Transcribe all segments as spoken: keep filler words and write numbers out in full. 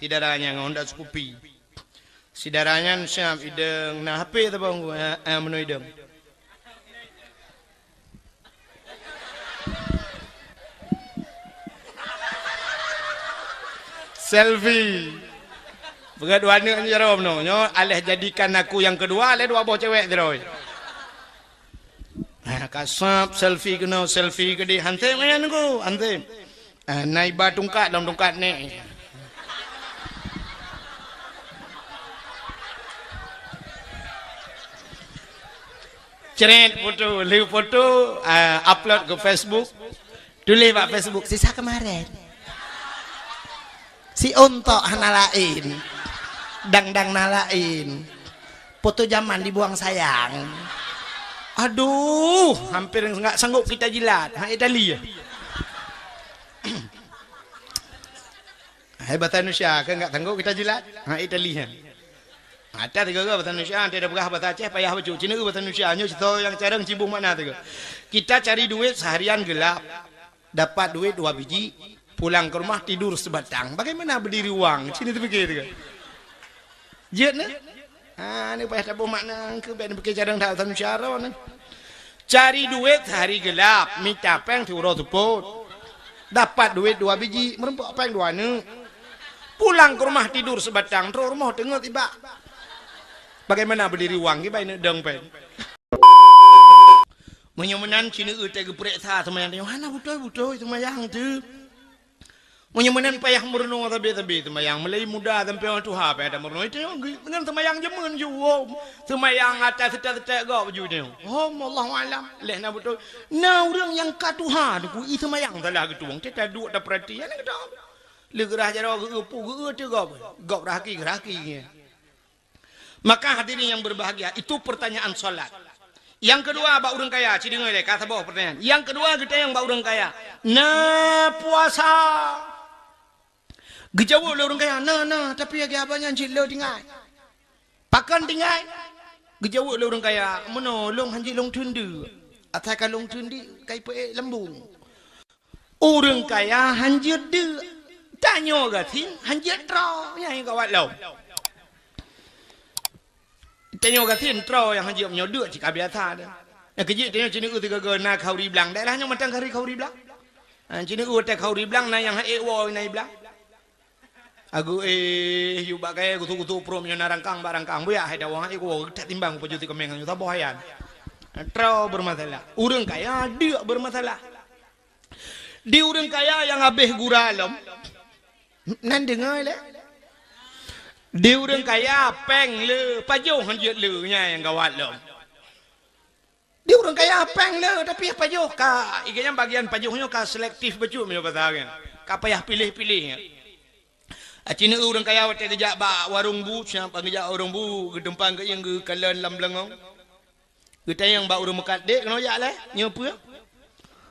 Di dara nyan ngon Honda Scoopy. Sidara nyan siap idong na H P tabong, eh, eh, meunoe idong. Selfie. Beugöt dua aneuk nyoe jaroe meunoe. Nyoe aléh jadikan aku yang kedua, aléh dua boh cewek droe. Ha, ka sab selfie keunoe, selfie keudeh, hansém nyan nunggu, hansém. Ah, na iba tungkat lom tungkat nèk. Cret foto, lheueh foto, ah, upload ke Facebook. Tuléh bak Facebook, "Sisa kemarin." Si ontok hana laén. Dang-dang na laén. Foto zaman dibuang sayang. Aduh, hampir enggak sanggup kita jilat. Ha, Italia. Hai, bahasa Indonesia ke enggak sanggup kita jilat? Ha, Italia. Ada tiga ke bahasa Indonesia, ada dah peugah bahasa Aceh, payah bacut. Cina bahasa Indonesia, nyoe cerita yang carang cibung makna tiga. Kita cari duit seharian gelap. Dapat duit dua biji, pulang ke rumah tidur sebatang. Bagaimana berdiri wang? Cina terfikir tiga. Jeuet na? Ha, ni payah taboh makna, ke bèk neupike carang that uroe syaro ni. Cari duit sehari gelap, mita péng siuroe seupôt. Dapat duit dua biji, meureumpok péng dua aneuk. Pulang ke rumah tidur sebatang, trok rumoh teungeut ibak. Bagaimana berdiri wang, kiban neudong péng. Meunyoe meunan, Cina teuh geupeuriksa seumayang teuh, hana beutôi-beutôi seumayang teuh. Meunyoe meunan payah meurunoe sabe-sabe seumayang, mulai muda sampoe tuha payah tameurunoe. Itu ngon seumayang jameun jeuem. Seumayang atas seutôt-seutôt gob ju nyoe. Hom, Allahu alam. Leh na beutôi. Na ureueng nyang ka tuha teungku, i seumayang salah geutueng. Teuka duek tapeurati. Hana geutanyoe. Leugrah jaroe geu-eu pu geu-eu teuh gob. Gob rahaki, rahaki. Maka hadirin yang berbahagia, itu pertanyaan salat. Yang kedua, bak ureueng kaya, ci deungoe lé, ka saboh pertanyaan. Yang kedua, geutanyong bak ureueng kaya, "Na puasa?" Geujaweueb lé ureueng kaya, "Na, na, tapi lagèe haba nyan cit le tinggai." "Pakon tinggai?" Geujaweueb lé ureueng kaya, "Meunoe lôn hanjeuet lôn theun deuk. Asai ka lôn theun deuk, ka ipeuék lambông." Ureueng kaya hanjeuet deuk. Tanyoe gasien hanjeuet troe, nyan nyang gawat lom. Tanyoe gasien troe nyang hanjeuet, meunyoe deuk cit ka biasa dah. Nyang keujeuet tanyoe Cina teuh sigoe-goe na khauri blang. Daerah nyoe mantong khauri, khauri blang. Ha, Cina teuh watèe khauri blang na nyang han ék woe inan blang. Agu éh, yub bak kayèe gusok-gusok pruet meunyoe na rangkang bak rangkang. Buyak hai dawa han ék woe, that timbang pajoh teuh kaméng nyoe saboh hai nyan. Troe bermasalah. Ureueng kaya deuk bermasalah. Di ureueng kaya nyang habéh gura lom. Nan deungoe lé. Di ureueng kaya péng le, pajoh hanjeuet le, nyan nyang gawat lom. Di ureueng kaya péng le, tapi pajoh ka, i gobnyan bagian pajoh nyoe ka selektif bacut meunyoe basa nyan. Ka payah piléh-piléh nyan. Aci neu ureueng kaya watèe geujak bak warong bu, siat ban geujak warong bu, geutumpang geuieng geukalon lam bleungong. Geutanyong bak ureueng meukat, "Dek, keunoe jak lé? Nyoe peue?"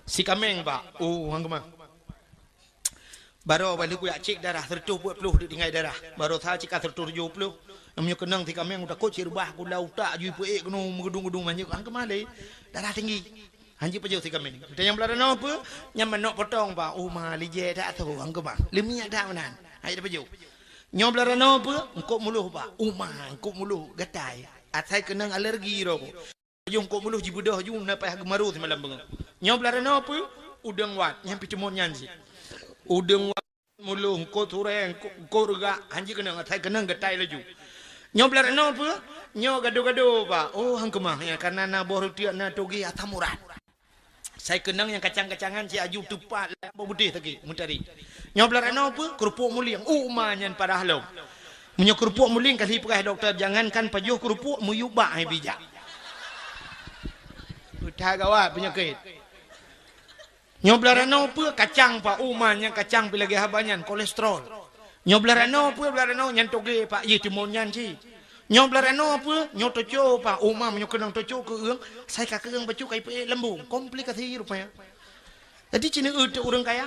"Si kaméng, Pak." "Oh, han keumah." Baroe ban lheueh kujak cék darah, seureutôh peuet ploh deuek tinggai darah. Baroe sa cit ka seureutôh tujoh ploh. Meunyoe keunong si kaméng, takot cit reubah kuda utak jih peuék keunoe meugeudong-geudong manjeuet. Han keumah lé, darah tinggi. Han jeuet pajoh si kaméng. Geutanyong blah ranoe peue? Nyan manok potong, Pak. Oh, ma, lijé that tho, han keumah. Leumiek that meunan. Han jeuet pajoh. Nyoe blah ranoe peue? Eungkôt muloh, Pak. Oh, ma, eungkôt muloh gatai. Asai keunong alergi roh. Pajoh eungkôt muloh jibeudôh ju na payah geumaru simalam beungoh. Nyoe blah ranoe peue? Udeueng wat, nyan pih teumon nyan cit. Udeueng wat, muloh, eungkôt surée, eungkôt, eungkôt reugak, han jeuet keunong, asai keunong gatai laju. Nyoe blah ranoe peue? Nyoe gado-gado, Pak. Oh, han keumah, nyan kareuna na boh reutiek, na togé, asam urat. Asai keunong nyang kacang-kacangan cit aju teupat lam boh beudeh sakét, meutarek. Nyoe blah ranoe peue? Keurupuk mulieng. Oh, ma, nyan parah lom. Meunyoe keurupuk mulieng ka lheueh peugah dokto, jangankan pajoh keurupuk, meuyub bak hai bijak. That gawat peunyakét. Nyoe blah ranoe peue? Kacang, Pak. Oh, ma, nyan kacang pih lagèe haba nyan, kolesterol. Nyoe blah ranoe peue? Blah ranoe nyan togé, Pak. Yeh, teumon nyan cit. Nyoe blah ranoe peue? Nyoe toco, Pak. Oh, ma, meunyoe keunong toco keu ureueng, asai ka keu ureueng bacut ka ipeuék lambông. Komplikasi rupanya. Jadi, ci neu teuh ureueng kaya.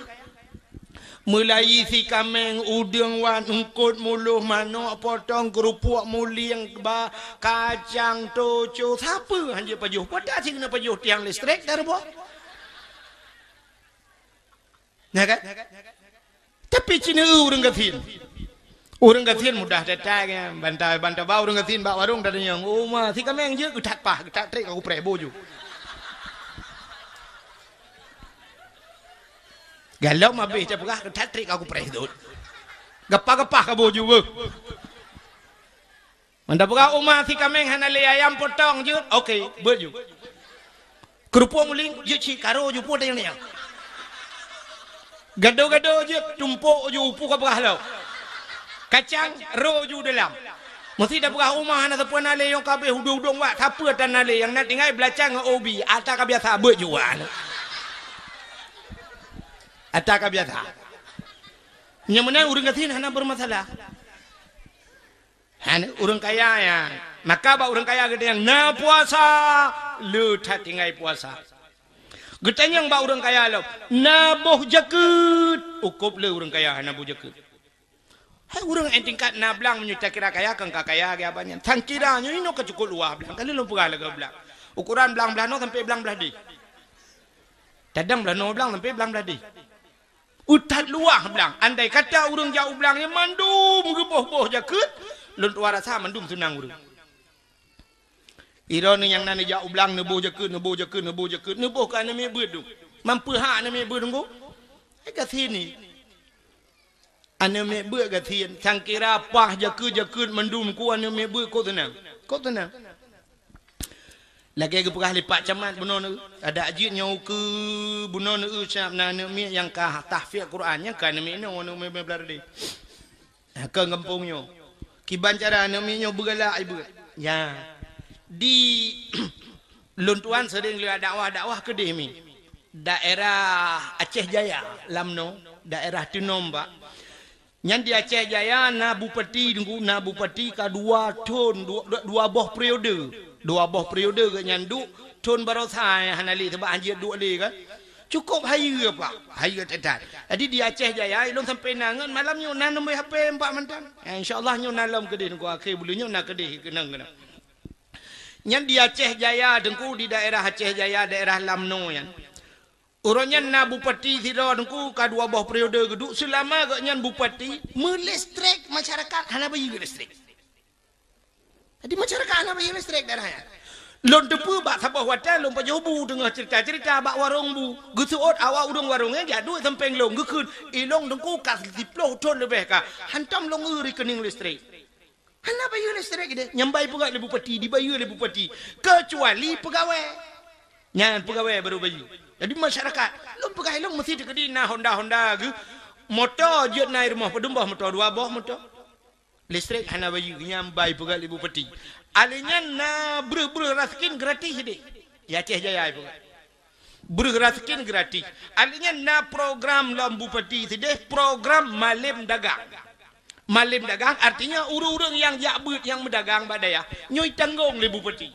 Meulayeue si kaméng, udeueng wat, eungkôt muloh, manok potong, keurupuk mulieng, ba, kacang, toco, sapeue han jeuet pajoh. Peue that cit keuneuk pajoh tiang listrik taruboh. Nyan kan? Tapi ci neu ureueng gasien. Ureuëng gasien mudah that-that nyan. Banta, banta ba ureuëng gasien bak warong tatanyong, "Uma, si kaméng jeuet?" "Geuthat pah, geuthat trek ka kupreh, boh ju." Galom habéh tapeugah, "Geuthat trek ka kupreh, dot." Gapah-gapah ka boh ju beuh. Mantong peugah, "Uma, si kaméng hana lé, ayam potong jeuet?" "Oke, beuet ju." "Keurupuk muling jeuet?" "Cit, ka rô ju peue tanyong-tanyong." "Gado-gado jeuet?" "Tumpôk ju, peue ka peugah lom." "Kacang rô ju dalam." Meusi tapeugah, "Uma, hana sapeue na lé, nyang ka habéh udong-udong wak, sapeue tan na lé, nyang na tinggai beulacang ngon ubi, ata ka biasa, beuet ju wak." Ata ka biasa. Nyang meunan ureuëng gasien hana bermasalah. Hana, ureuëng kaya nyan. Maka bak ureuëng kaya geutanyong, "Na puasa?" "Le that tinggai puasa." Geutanyong bak ureuëng kaya lom, "Na boh jakeuet?" "Ukôb le ureuëng kaya hana boh jakeuet." Hai ureuëng nyang tingkat na blang, meunyoe takira kaya, kon ka kaya lagée abang nyan. Sangkira nyoe inoe ka cukôp luwah blang. Ka lheueh lôn peugah lagée blang. Ukoran blang blaih noe sampoe blang blaih deh. Tadong blaih noe blang sampoe blang blaih deh. Utat luwah blang. Andai kata ureuëng jak u blang nyan mandum geuboh-boh jakeuet, lôn tuan rasa mandum seunang ureuëng. Droeneuh nyang na neujak u blang, neuboh jakeuet, neuboh jakeuet, neuboh jakeuet, neuboh keu aneuk miet beuet tu. Mampeuhak aneuk miet beuet tu. Hai gasien nyoe. Aneuk miet beuet gasien, sangkira pah jakeuet-jakeuet mandum keu aneuk miet beuet, kok seunang. Kok seunang. Lagée geupeugah lé Pak Camat bunoe nyoe, adak jeuet nyoe keu bunoe nyoe, siab na aneuk miet nyang ka tahfiz Quran, nyang ka aneuk miet nyoe, aneuk miet beuet blah deh. Keu gampông nyoe. Kiban cara aneuk miet nyoe beugalak ié beuet. Ya. Di lôn tuan sering lewat dakwah-dakwah keudeh mi. Daerah Aceh Jaya, lam noe, daerah Teunom bak. Nyan di Aceh Jaya na bupati, Teungku, na bupati ka dua thon, dua, dua, dua boh periode. Dua boh periode geuh nyan duek, thon baroesa nyang hana lé, sabab hanjeuet duek lé kan. Cukôp hayeue, Pak. Hayeue that-that. Jadi di Aceh Jaya, ilôn sampoe na ngon malam nyoe na nombor H P Pak mantong. Eh, insya Allah nyoe na lom keudeh, Teungku, akhé buleuen nyoe na keudeh keunong-keunong. Nyan di Aceh Jaya, Teungku, di daerah Aceh Jaya, daerah lam noe nyan. Uroe nyan na bupati sidroe, Teungku, ka dua boh periode geuduek, seulama gobnyan bupati, meulestrek masyarakat hana bayeue lestrek. Jadi masyarakat hana bayeue lestrek daerah nyan. Lôn teupeue bak saboh watée lôn pajoh bu teungoh cerita-cerita bak warong bu. Geuseuôt awak ureuëng warong nyan jak duek sampéng lôn geukheun, "Ilôn, Teungku, ka siploh thon leubeh ka hantom lôn eu rekening lestrek." Hana bayeue lestrek deh. Nyan bai peugah lé bupati, dibayeue lé bupati. Keucuali peugawée. Nyan peugawée baru bayeue. Jadi masyarakat, lôn peugah ilôn meusti teukeudi na honda-honda geuh. Moto jeuet na i rumoh padum boh moto, dua boh moto. Lestrek hana bayeue, nyan bai peugah lé bupati. Alèh nyan na breuh-breuh raseukin gratis deh. Ya Aceh Jaya peugah. Breuh raseukin gratis. Alèh nyan na program lom bupati sideh, program malem dagang. Malem dagang artinya ureuëng-ureuëng nyang jak beuet nyang meudagang bak dayah, nyoe itanggong lé bupati.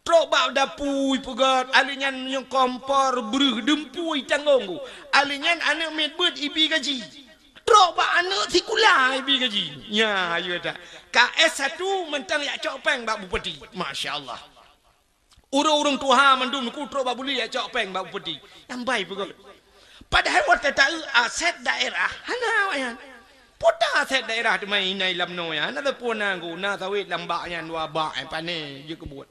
Trok bak dapu ipeugöt, alèh nyan nyang kompor breuh dumpeue itanggong. Alèh nyan aneuk miet beuet ibi gaji. Trok bak aneuk sikula ibi gaji. Nya, ayo dah. Ka S satu mantong jak cok péng bak bupati. Masya Allah. Ureuëng-ureuëng tuha mandum ku trok bak buleuen jak cok péng bak bupati. Nyang bai peugöt. Padahai watèe taeu aset daerah hana awaknyan. Peue ta aset daerah teuma inai lam noe nyan, na teupeu na guna sawét lam bak nyan dua bak, eh, pané jeuet keu buet.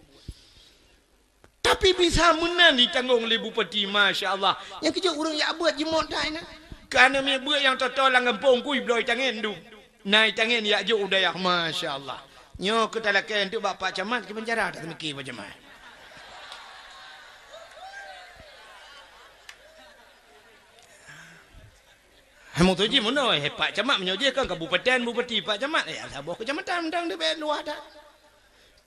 Tapi bisa meunan itanggong lé bupati, masya Allah. Nyang keujeuet ureuëng jak beuet jimot that inan. Keu aneuk miet beuet nyang toto lam gampông kui bloe itangen dum. Na itangen jak jok u dayah, masya Allah. Nyoe keu talakèe eunteuk bak Pak Camat, keu penjara that teumiki Pak Camat. Hai meutuji meunoe, hai Pak Camat meunyoe jih kan kabupaten, bupati, Pak Camat, eh, saboh kecamatan mantong di bak luwa that.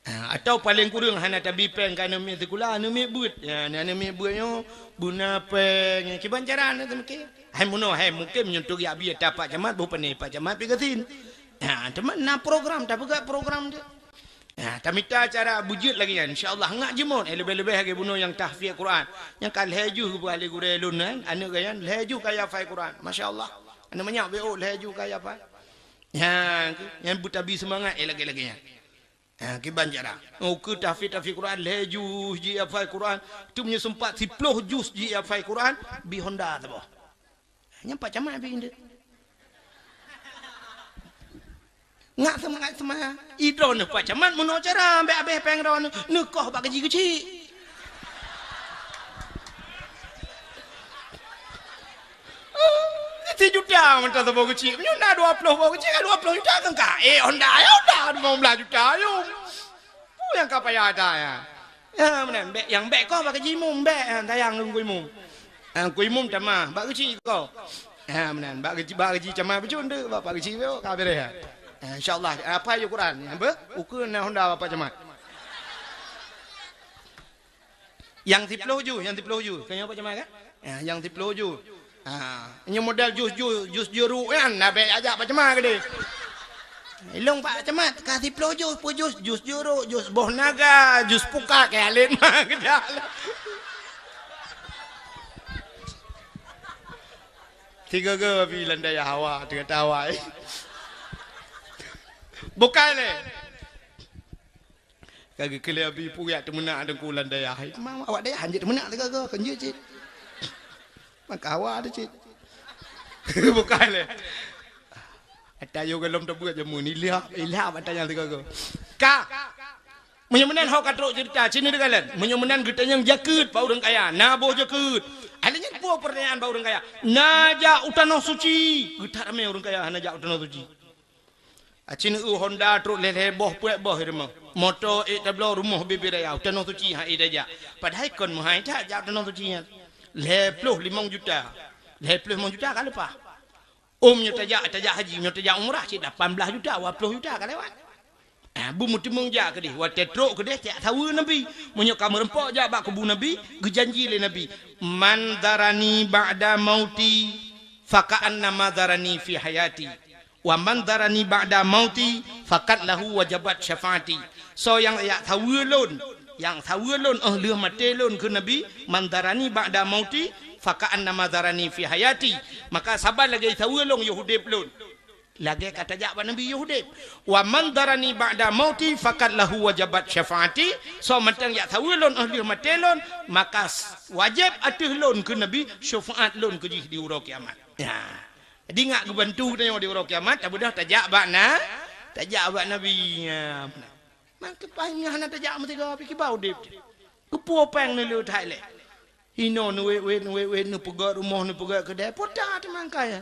Ah, atau paleng kureueng hana tabi péng keu aneuk miet sikula, aneuk miet beuet. Ya, aneuk miet beuet nyoe beuna péng, kiban cara na teumiki. Hai meunoe, hai mungken meunyoe teuh geujak bi ata Pak Camat, boh pané Pak Camat pi gasien. Ha, teuma na program, tapeugah program tu. Ha, tamita cara beujeuet lagèe nyan, insya Allah ngak jimot, eh, leubeh-leubeh lagèe bunoe nyang tahfiz Quran. Nyang ka lhèe juz geupeugah lé gurèe lôn nyan, aneuk geuh nyan lhèe juz ka hafai Quran. Masya Allah. Aneuk manyak B O lhèe juz ka hafai. Nyan, nyan beutabi seumangat, eh, lagèe-lagèe nyan. Ha, kiban cara. Oh, keu tahfiz, tahfiz Quran, lhèe juz jihafai Quran. Tu meunyoe seumpat siploh juz jihafai Quran, bi honda saboh. Nyan Pak Camat bi indeuek. Ngak seumangat seumaya. Idroe neuh Pak Camat meunoe cara bék abéh péng droeneuh, neukoh bak gaji keuchik. Sijuta mantong saboh keuchik. Meunyoe na dua ploh boh keuchik, ka dua ploh juta kan ka. Eh, Honda, ya Honda, lima belas juta, ayo. Peue nyang ka payah ata, ya? Ya, meunan. Bék, nyang bék koh bak gaji imum, bék, ya, sayang ngon imum. Ha, ku imum tamah, bak keuchik koh. Ha, meunan. Bak gaji, bak gaji tamah bacut tu, bak, bak keuchik tu, ka beres, ya. Ha, insya Allah, apa ya Quran? Ya, apa? Ukeue na Honda Bapak Camat. Nyang siploh ju, nyang siploh ju. Keu nyoe Pak Camat kan? Ya, nyang siploh ju. Ha, nyoe model jus, jus, jus jeruk nyan, na bék ajak Pak Camat keudeh. Ilong Pak Camat, ka siploh jus, peue jus, jus jeruk, jus boh naga, jus pukat, keu alet ma keujak. Tiga-tiga pi landai hawa, teuka hawa. Bukai lé. Ka geukheun lé Abi, peue jak teumeunak Teungku lam dayah. Ma, awak dayah hanjeuet teumeunak sigoe-goe, kon jeuet cit. Maka awak ada cit. Bukai lé. Ata yo golom teubeuet jameun, ilham, ilham ata nyang sigoe-goe. Ka. Meunyoe meunan ho ka trok ceurita, sinoe teukalon. Meunyoe meunan geutanyoe jakeuet bak ureueng kaya, na boh jakeuet. Akhirnya peue pertanyaan bak ureueng kaya? Na jak u Tanoh Suci. Geutak ramé ureueng kaya hana jak u Tanoh Suci. Aci neu Honda trok lhèe-lhèe boh, peuet boh i rumoh. Moto ék tabloe rumoh bibiraya, u Tanoh Suci han ék tajak. Padahai kon meuhai that jak u Tanoh Suci nyan. Lhèe ploh limong juta. Lhèe ploh limong juta ka leupah. Ôm nyoe tajak, tajak haji, nyoe tajak umrah cit lapan blaih juta, dua ploh juta ka lewat. Ah, beumeuteumeung jak keudeh, watèe trok keudeh jak saweue Nabi. Meunyoe ka meureumpok jak bak kubu Nabi, geujanji lé Nabi, "Man zarani ba'da mauti, faka'annama zarani fi hayati." "Wa man zarani ba'da mauti, faqad lahu wajabat syafaati." Soe nyang jak saweue lôn, nyang saweue lôn óh lheueh maté lôn kheun Nabi, "Man zarani ba'da mauti, faka'annama zarani fi hayati." Maka saban lagèe saweue lôn yoh udép lôn. Lagèe ka tajak bak Nabi yoh udép. "Wa man zarani ba'da mauti, faqad lahu wajabat syafaati." Soe mantong jak saweue lôn óh lheueh maté lôn, maka s-, wajéb ateueh lôn kheun Nabi syafaat lôn keu jih di uroe kiamat. Ya. Jadi, ngat geubantu geutanyoe di uroe kiamat, tabeudôh tajak bak na, tajak bak Nabi. Ya, meunan. Mangke paih nyan hana tajak meusigoe, pih kiban udép. Keupeue péng neulheueh that lé. Inoe neuwét-wét, neuwét-wét, neupeugöt rumoh, neupeugöt keudè, peue that teuma kaya.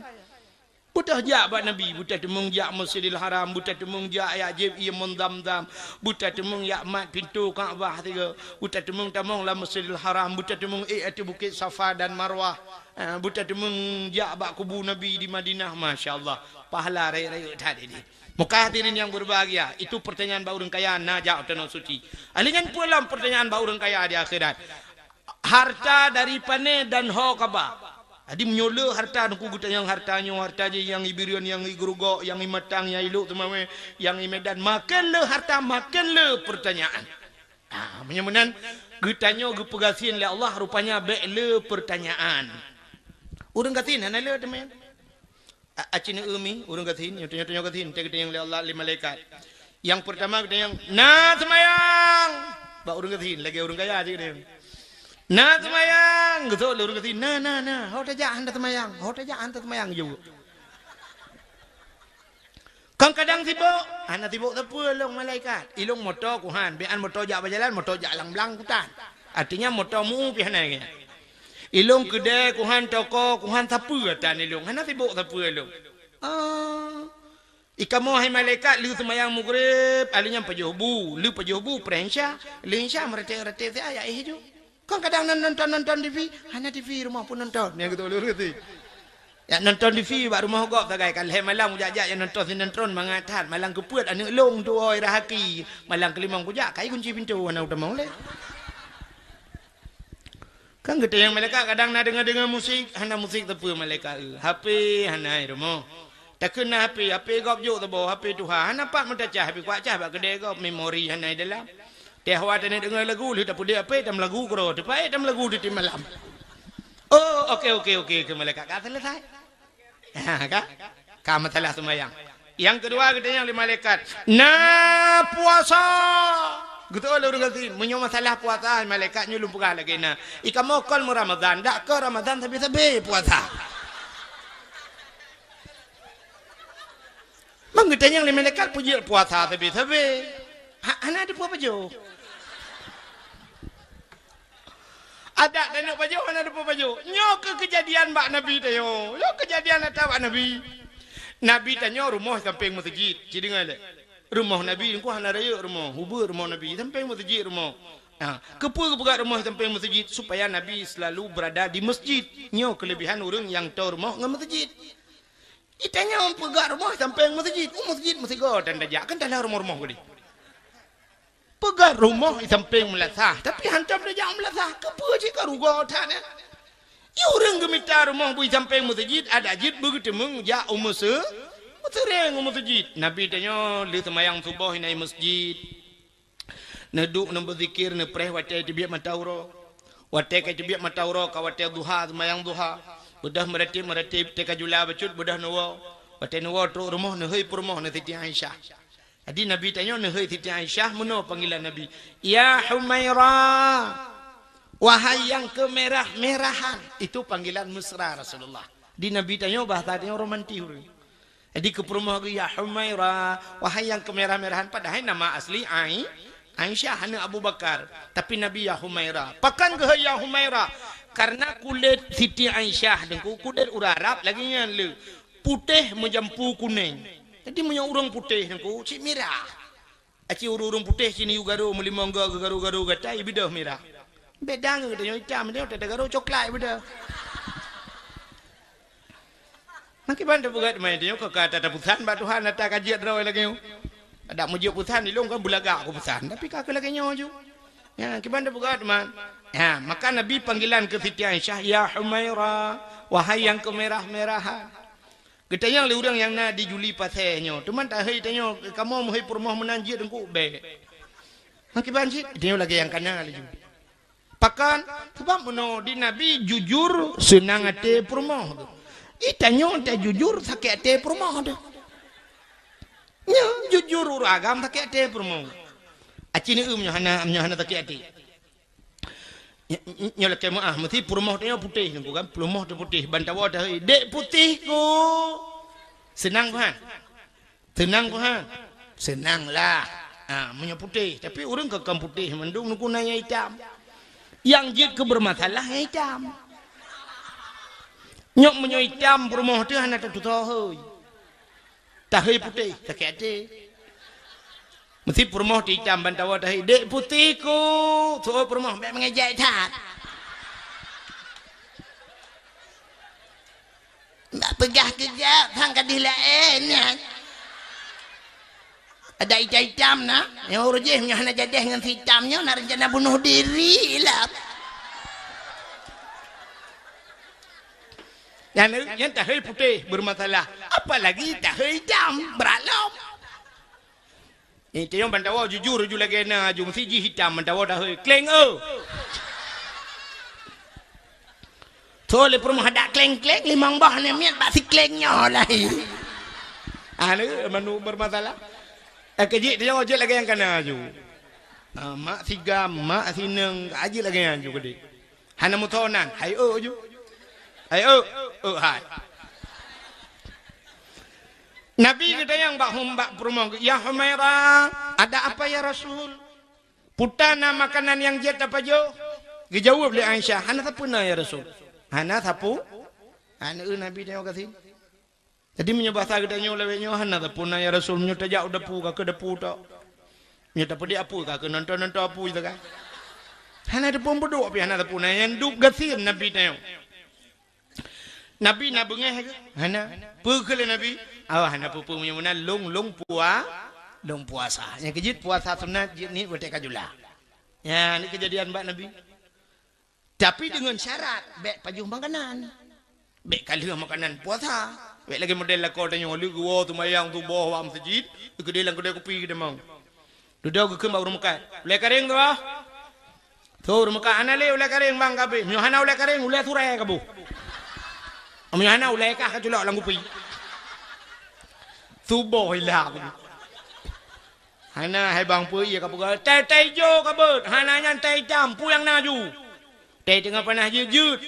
Beuteumeung jak bak Nabi, beuteumeung jak Masjidil Haram, beuteumeung jak, jak jieb ié Mon Zamzam, beuteumeung jak mat pintoe Ka'bah sigoe, beuteumeung tamong lam Masjidil Haram, beuteumeung ék ateueh Bukét Safa dan Marwah. Eh, beuteumeung jak bak kubu Nabi di Madinah, masya Allah, pahala rayeuk-rayeuk that idéh. Maka hadirin yang berbahagia, itu pertanyaan bak ureueng kaya na jak u Tanoh Suci. Ahli nyan peue lom pertanyaan bak ureueng kaya di akhirat. Harta dari pané dan ho kaba. Jadi meunyoe le harta, Teungku, geutanyong harta nyoe, harta jih nyang i Bireuen, nyang i Geurugok, nyang i Matang, nyang i Lhokseumawe, nyang i Medan, maken le harta, maken le pertanyaan. Ah, meunyoe meunan, geutanyoe geupeugasien lé Allah, rupanya bék le pertanyaan. Ureueng gasien hana le teuma. A-, aci neu mi, ureueng gasien, nyoe, nyoe, nyoe gasien, teuka geutanyong lé Allah, lé malaikat. Nyang peurtama geutanyong, "Na seumayang?" Bak ureueng gasien, lagèe ureueng kaya cit geutanyong. "Na seumayang?" Geusok lé ureueng gasien, "Na, na, na." "Ho tajak hana seumayang? Ho tajak hana seumayang?" Jaweueb. Kon kadang sibok, "Hana sibok sapeue lôn malaikat. Ilôn moto kuhan, bék an moto jak bak jalan, moto jak lam blang kutan. Artinya moto mu pih hana lagèe nyan. Ilôn keudè kuhan, toko kuhan, sapeue tan ilôn, hana sibok sapeue lôn." Oh. "I kamoe hai malaikat, lheueh seumayang Maghrib, alèh nyan pajoh bu, lheueh pajoh bu preh Isya, lheueh Isya meuratéb-ratéb siat jak éh ju." Kon kadang nan nonton-nonton T V, "Hana T V rumoh peue nonton." Nyang geutôk lôn reuti. Jak nonton T V bak rumoh gob sagai, ka lhèe malam kujak-jak jak nonton sinetron mangat that, malam keupeuet aneuk lôn tuwoe i Rahaki, malam keulimong kujak, kai kunci pintoe hana kutamong lé. Kan geutanyong malaikat kadang na deungoe-deungoe musik, hana musik sapeue malaikat, eh, H P hana i rumoh. Takheun na H P, H P gob jok saboh, H P tuha, hana pat meutacah, H P kuat cah bak keudè gob, memori hana i dalam. Teuh awak taneuk deungoe lagu, lheueh tapeudeuh H P, tameulagu keudroe, teupaéh tameulagu tiep-tiep malam. Oh, oke, oke, oke, kheun malaikat, ka selesai. Ha, ka? Ka masalah seumayang. Nyang keudua geutanyong lé malaikat, "Na puasa?" Geutôk lé ureueng gasien, "Meunyoe masalah puasa, malaikat nyoe lôn peugah lagèe na. I kamoe kon meu Ramadhan, dak kon Ramadhan sabe-sabe puasa." Tanyong lé malaikat peujeuet puasa sabe-sabe. Ha, hana teupeue pajoh. Adak tanyoe pajoh, hana teupeue pajoh. Nyoe keuh keujadian bak Nabi tanyoe. Nyoe keujadian nyata bak Nabi. Nabi tanyoe rumoh sampéng meuseujid. Ci deungoe lé. Rumoh Nabi teungku hana rayeuk rumoh. Ubeut rumoh Nabi, sampéng meuseujid rumoh. Ha, keupeue geupeugah rumoh sampéng meuseujid? Supaya Nabi selalu berada di masjid. Nyoe keulebihan ureuëng nyang toe rumoh ngon meuseujid. Geutanyoe peugah rumoh sampéng meuseujid, u meuseujid meusigoe tan tajak, kan talah rumoh-rumoh geude. Peugah rumoh i sampéng meulasah, tapi hantom tajak meulasah, keupeue cit ka rugoe that nyan? Di ureuëng geumita rumoh bui sampéng meuseujid, adak jeuet beugeuteumeung jak u meuse-, meuseureng u meuseujid. Nabi tanyoe lheueh seumayang suboh inan i meuseujid. Neuduek neubeuzikir, neupreh watée teubiet mata uroe. Watée ka teubiet mata uroe ka watée duha, seumayang duha. Beudôh meuratéb-meuratéb, teuka jula bacut beudôh neuwoe. Watée neuwoe trok rumoh, neuhôi peurumoh ngon Siti Aisyah. Jadi Nabi tanyoe neuhôi Siti Aisyah, meunoe panggilan Nabi, "Ya Humaira, wahai nyang keumeurah-meurahan." Itu panggilan mesra Rasulullah. Di Nabi tanyoe bahasa tanyoe romantis ureuëng. Jadi keu peurumoh geuh, "Ya Humaira, wahai nyang keumeurah-meurahan," padahai nama asli Ai-, Aisyah aneuk Abu Bakar. Tapi Nabi, "Ya Humaira." Pakon geuhôi "Ya Humaira"? Karena kulét Siti Aisyah teungku, kulét ureuëng Arab lagée nyan le, putéh meujampu kunéng. Jadi meunyoe ureuëng putéh teungku, cit mirah. Aci ureuëng-ureuëng putéh sini u Garo meulimong goe geugaru-garu gata, i beudôh mirah. Beda ngon geutanyoe itam, tanyoe teugaru coklat i beudôh. Makiban teupeugah teuma tanyoe ka, ka ata tapeusan bak Tuhan, ata ka jeuet droe lagée nyoe. Adak meujeuet peusan ilong kan beulagak ku peusan, tapi ka keu lagée nyoe ju. Ya, kiban teupeugah teuma. Ya, maka Nabi panggilan keu Siti Aisyah, "Ya Humaira, wahai nyang keumeurah-meurahan." Geutanyong lé ureuëng nyang na di Juli Pasé nyoe, "Teuma tahôi tanyoe, kamoe meuhôi peurumoh meunan jeuet teungku?" "Bék." Makiban cit, tanyoe lagée nyang kana laju. Pakon? Sabab meunoe di Nabi jujur seunang até peurumoh teuh. Di tanyoe tajujur sakét até peurumoh teuh. Nyoe jujur ureuëng agam sakét até peurumoh. Aci neueu meunyoe hana, meunyoe hana sakét até. Ny-, ny-, nyoe lakée meuáh, meusi peurumoh tanyoe putéh teungku kan, peurumoh teuh putéh, ban tawoe tahôi, "Dek putéh ku." Seunang, Tuhan? Seunang, Tuhan? Seunang lah. Ha, meunyoe putéh, tapi ureuëng ka kon putéh mandum, neukuna nyang itam. Nyang jeuet keu beureumasalah nyang itam. Nyoe meunyoe itam peurumoh teuh hana tatutoe hôi. Tahôi putéh, sakét até. Meusi peurumoh teuh itam ban tawoe tahôi, "Dek putéh ku." Seuôt peurumoh, "Bék meungejek that." Bak peugah keujak, sang ka dih laén nyan. Ada itam-itam na, nyang ureuëng jih meunyoe hana jadeh ngon si itam nyoe, na rencana bunoh diri lah. Nyan, nyan tahôi putéh beureumasalah, apalagi tahôi itam, brat lom. Nyan, tanyoe ban tawoe jujur ju lagée na ju, meusi jih itam ban tawoe tahôi, "Kléng eu!" Tho lé peurumoh adak kléng-kléng, limong boh namiet bak si kléng nyoe lahé. Ah, lé manu beureumasalah. Eh, keujik tanyoe jeuet lagée nyang kana ju. Ah, mak sigam, mak sineueng, ka jeuet lagée nyan ju keudeh. Hana meutonan, hai eu ju. Hai eu, eu hai. Nabi geutanyong bak hum-, bak peurumoh geuh, "Ya Humaira, ada apa ya Rasul? Peue na makanan nyang jeuet tapajoh?" Geujaweueb lé Aisyah, "Hana sapeue na ya Rasul." Hana sapeue? Hana eu Nabi tanyoe gasien. Jadi meunyoe basa geutanyoe lawét nyoe, "Hana sapeue na ya Rasul," meunyoe tajak u dapu, ka keu dapu tok. Meunyoe tapeudeh apui, ka keu nonton-nonton apui sagai. Hana teupeu peuduek pih hana sapeue na, nyan dub gasien Nabi tanyoe. Nabi na beungéh keu? Hana. Peue kheun lé Nabi? "Awak hana peue-peue meunyoe meunan lôn, lôn pua-, lôn puasa." Nyang keujeuet puasa sunat jeuet niet watée ka jula. Nyan keujadian bak Nabi. Tapi deungon syarat, bék pajoh makanan. Bék ka lheueh makanan puasa. Bék lagée model lakoe tanyoe, lheueh geuwoe seumayang suboh bak meuseujid, geukeudeh lam keudée kupi geutamong. Dudoe geukheun bak ureuëng meukat, "Ulée karéng tu, ah?" Tho ureuëng meukat, "Hana lé ulée karéng, bang, ka abéh." "Meunyoe hana ulée karéng, ulée surée kaboh." "Meunyoe hana, ulée kah kaculok lam kupi." Suboh ilah. "Hana, hai bang, peue ié kapeugah?" "Tée-tée ijo ka beuet." "Hana, nyan tée itam, peue nyang na ju?" "Tée teungoh panas jeuet-jeuet."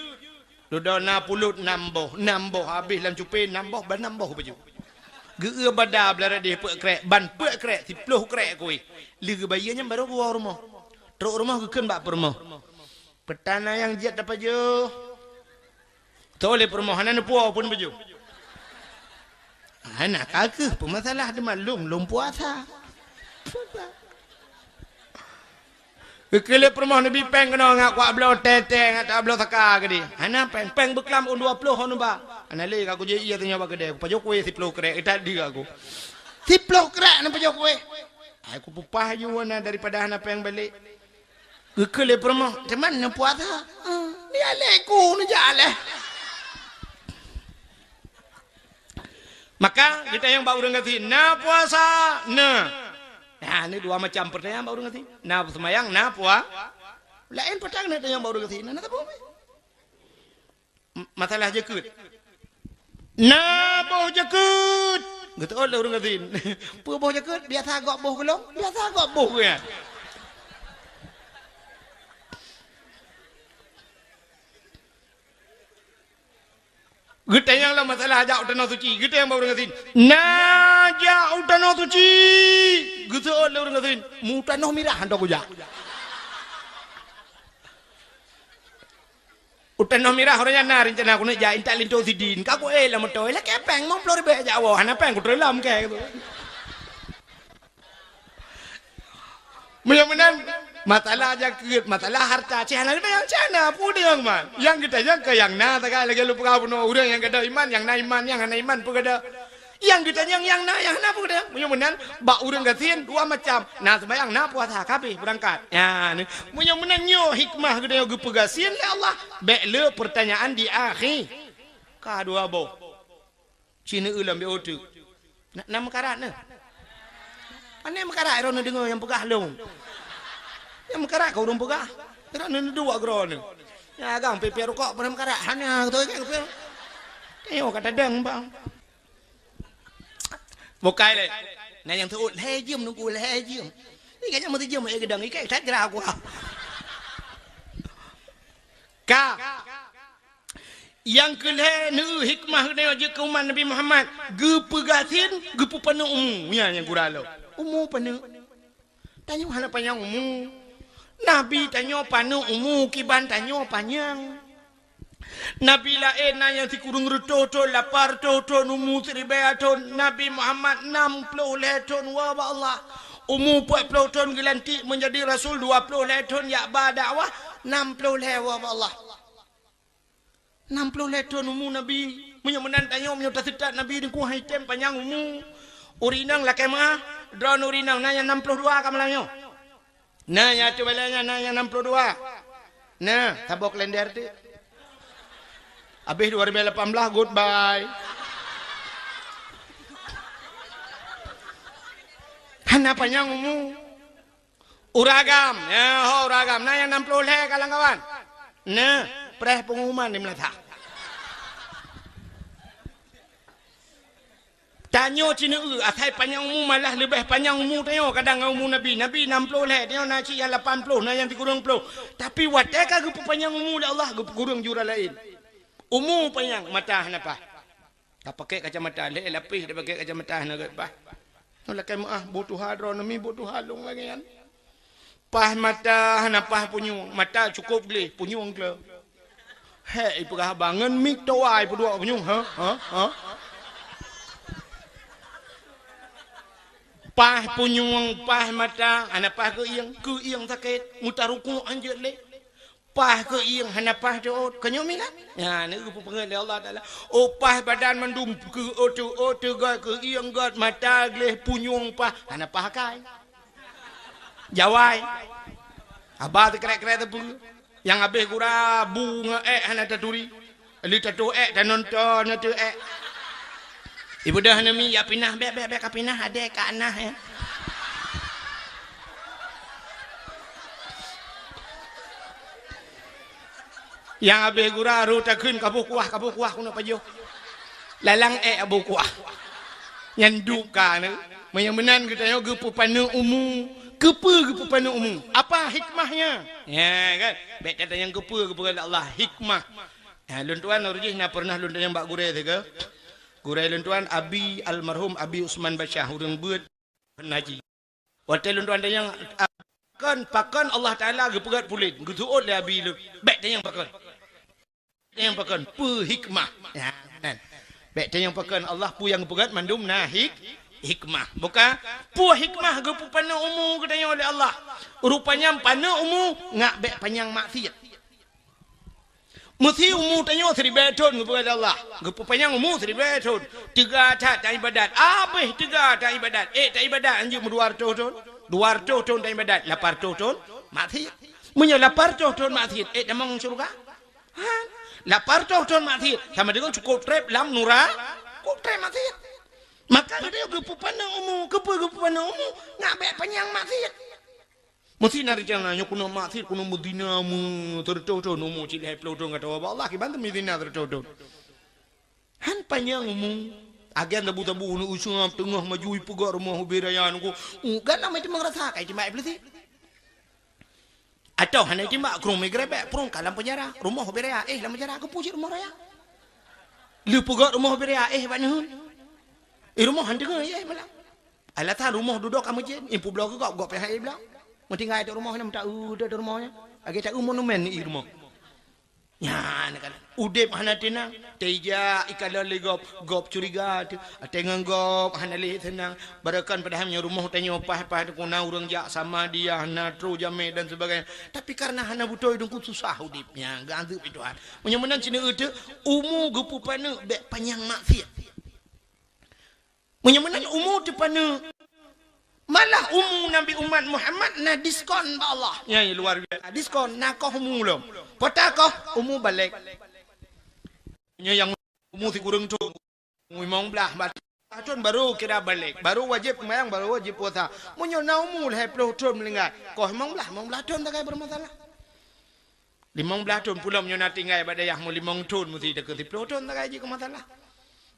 Dudoe na pulut nam boh, nam boh habéh lam cupé, nam boh, ba nam boh baju. Geu-eu bada blah radeh peuet krek, ban peuet krek, siploh krek kueh. Lheueh geubayeue nyan barô geuwoe rumoh. Trok rumoh geukheun bak peurumoh. Peutanyaan nyang jeuet tapajoh. Tho lé peurumoh hana neupuwoe pun baju. Hana ka kheueh peumasalah, teuma lôn, lôn puasa. Geukheun lé peurumoh neubi péng keunoe ngat kuak bloe tete ngat tabloe saka keudeh. Hana péng, péng beuklam u dua ploh hon uba. Hana lé ka kujak ie tanyoe bak keudè, kupajoh kueh siploh krek, eh, that deuh aku. Siploh krek neupajoh kueh. Ai kupeupah ju na daripada hana péng balek. Geukheun lé peurumoh, "Teuma neupuasa?" "Ah, ni alek ku neujak leh." Maka geutanyong bak ureuëng gasien, "Na puasa?" "Na." Nah, ni dua macam peutanyaan bak ureuëng gasien. Na seumayang, na pua-, laén peutanyaan neutanyong bak ureuëng gasien. Na, na saboh pih. M-, masalah jakeuet. "Na boh jakeuet?" Geuteuôt lé ureuëng gasien. "Peue boh jakeuet? Biasa gob boh keu lôn. Biasa gob boh keu nyan." Geutanyong lom masalah jak u tanoh suci. Geutanyong bak ureuëng gasien, "Na jak u tanoh suci?" Geuteuôt lé ureuëng gasien, "Mu tanoh mirah hantom kujak." U tanoh mirah uroe nyan na reuncana keuneuk jak, intat linto sidin. Ka kuék lam moto, lakée péng limong ploh ribée jak woe, hana péng kuteureulam kée. Meunyoe meunan, masalah jakeuet, masalah harta, cih hana geutanyong, cih hana peue geutanyong man. Nyang geutanyong keu nyang na sagai lagée lôn peugah bunoe, ureuëng nyang gadôh iman, nyang na iman, nyang hana iman peue gadôh. Nyang geutanyong nyang na, nyang hana peue geutanyong. Meunyoe meunan, bak ureuëng gasien dua macam. Na seumayang, na puasa, ka abéh beurangkat. Nyan. Meunyoe meunan nyoe hikmah geutanyoe geupeugasien lé Allah, bék le peurtanyaan di akhé. Ka dua boh. Cih neueu lam B O teuk. Na, na meukarat na. Pane meukarat droeneuh deungoe nyang peugah lôn. Nyang meukarat ka ureuëng peugah. Droeneuh neuduek droeneuh. Nyang agam pipée rukok pane meukarat. Hana beutôi kan pipée. Tanyoe ka tadong bang. Bukai lé. Na nyang teuôt lhée jeuem nunggu lhée jeuem. Ikan nyang meuteujeuem ék geudong ikan tajra gua. Ka. Nyang keu lhée neueu hikmah geutanyoe jeuet keu umat Nabi Muhammad, geupeugasien, geupeupaneuk umu. Nyan nyang gura lom. Umu paneuk. Tanyoe hana panyang umu. Nabi tanyoe paneuk umu kiban tanyoe panyang. Nabi laén na nyang sikureueng reutôh thon, lapan reutôh thon, umu siribée thon. Nabi Muhammad nam ploh lhée thon woe bak Allah. Umu peuet ploh thon geulantik meunjadi rasul, dua ploh lhée thon jak ba dakwah, nam ploh lhée woe bak Allah. Nam ploh lhée thon umu Nabi. Meunyoe meunan tanyoe, meunyoe taseutôt Nabi Teungku han item panyang umu. Ureuëng inong lakée meuáh, droeneuh ureuëng inong na nyang nam ploh dua ka malam nyoe. Na nyang ateueh balée nyan na nyang nam ploh dua. Na, saboh kalender teuk. Habéh dua ribu lapan belas, goodbye. Hana panyang umu. Ureuëng agam, ya ho ureuëng agam, na nyang nam ploh lhée kawan-kawan. Nah, preh pengumuman di meunasah. Tanyoe cit neueu, asai panyang umu malah leubeh panyang umu tanyoe kadang ngon umu Nabi. Nabi nam ploh lhée, tanyoe na cit nyang lapan ploh, na nyang sikureueng ploh. Tapi watée ka geupeupanyang umu lé Allah, geupeukureueng ju ureuëng laén. Umu panyang, mata hana paih. Tapakék kacamata, lhée lapéh tapakék kacamata hana gét paih. Nyoe lakée meuáh, boh tuha droeneuh mi, boh tuha lôn lagée nyan. Paih mata hana paih punyueng, mata cukôp gleh, punyueng kle. Hék ipeugah haba ngon mik towa ipeuduek punyueng, ha? Ha? Ha? Paih punyueng, paih mata, hana paih keuieng, keuieng sakét, meutarukuk hanjeuet lé. Paih keuieng hana paih teuôt. Keu nyoe mi kan? Nyan, neupeungeut lé Allah Taala. Oh, paih badan mandum keu-, oh, teu-, oh, teugot, keuieng got, mata gleh, punyueng paih, hana paih akai. Jawai. Haba teukrek-krek teupeu. Nyang habéh gura bu ngon ék hana taturi. Lheueh tatoh ék, tanonton ateueh ék. Ibeudôh neumi, ya pinah, bék, bék, bék ka pinah, adé ka anah, ya. Nyang habéh gura, roh takheun, kaboh kuah, kaboh kuah, keuneuk pajoh. Lalang ék kaboh kuah. Nyan duek ka neu. Meunyoe meunan geutanyoe geupeupaneuk umu. Keupeue geupeupaneuk umu? Apa hikmahnya? Ya, kan? Bék tatanyong keupeue, keupeue Allah. Hikmah. Ha, lôn tuan, lôn jih na pernah lôn tanyong bak gurée sigoe. Gurée lôn tuan, Abi, almarhum Abi Usman Basyah, ureuëng beuet, haji. Watée lôn tuan tanyong, "Pakon, pakon Allah Taala geupeugét puléh?" Geuseuôt lé abi lôn, "Bék tanyong pakon. Tanyong pakon, peue hikmah." Ya, nan. "Bék tanyong pakon Allah, peue nyang geupeugét mandum na hik-, hikmah." Buka, peue hikmah geupeupaneuk umu geutanyoe lé Allah? Rupanya paneuk umu ngat bék panyang maksiat. Meusi umu tanyoe siribée thon geupeugah lé Allah, geupeupanyang umu siribée thon, teuga that taibadat, abéh teuga taibadat, ék taibadat hanjeuet meudua reutôh thon, dua reutôh thon taibadat, lapan reutôh thon maksiat. Meunyoe lapan reutôh thon maksiat, ék tamong syeuruga? Han. Lapan reutôh thon maksiat sama deungon cukôp treb lam nura-, cukôp treb maksiat. Maka geutanyoe geupeupaneuk umu, keupeue geupeupaneuk umu? Ngat bék panyang maksiat. Meusi na rencana nyoe keuneuk maksiat, keuneuk meuzina, meu-, sireutoh thon umu cit lhée ploh thon gata ubak Allah, kiban teuh meuzina sireutoh thon. Han panyang umu. Agen sabu-sabu uneuk useuab teungoh maju ipeugah rumoh ubé raya nunggu. Uh, gan lam itu meurasa kai timbak iblisi. Atau hana timbak krong meugrebek, prong ka lam penjara, rumoh ubé raya, eh, lam penjara, keupeue cit rumoh raya? Lheueh peugah rumoh ubé raya, eh, bak neuheun. Eh, rumoh han deungoe, eh, malam. Alasan rumoh dudoe ka meujen, impubloe keu gob, gob pih hai bloe. Meutinggai di rumoh nyan, meuta-eu di rumoh nyan. Lagée ta-eu monumen i rumoh. Nyan kan. Udeb hana teunang, teujak ikalon lé gob, gob curiga teuh. Até ngon gob hana lé seunang. Barokon padahai nyoe rumoh tanyoe paih-paih teukuna ureuëng jak sama dia, na troh jamé dan sebagainya. Tapi karena hana beutôi deungku susah udeb. Nyan, geuanteuk pi Tuhan. Meunyoe meunan sineuk euteuk, umu geupeupaneuk bék panyang maksiat. Meunyoe meunan umu teupaneuk, malah umu Nabi umat Muhammad na diskon bak Allah. Nyan luar biasa. Diskon na koh umu lom. Pota koh umu balek. Nyoe nyang umu sikureueng thon, umu limong blaih, empat thon baru kira balek. Baru wajéb seumayang, baru wajéb puasa. Meunyoe na umu lhée ploh thon meuninggai, koh limong blaih, limong blaih thon takai bermasalah. Limong blaih thon peulom nyoe na tinggai bak dayah mu limong thon meusi takeu siploh thon tagai jih keu masalah.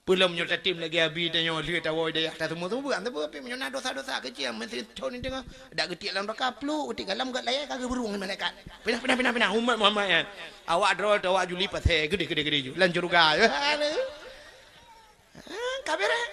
Peulom nyoe tatem lagée abi tanyoe lheueh tawoe dayah taseumeu-seumeu beuet, tapi meunyoe na dosa-dosa keuciek meusi thon teungoh dak geutiek lam raka pluek geutiek galam gét layée ka geubeurong malaikat. Pinah, pinah, pinah, pinah umat Muhammad nyan. Awak droe teuh awak juli pasé geude, geude, geude ju lam syeuruga. Ka beureh.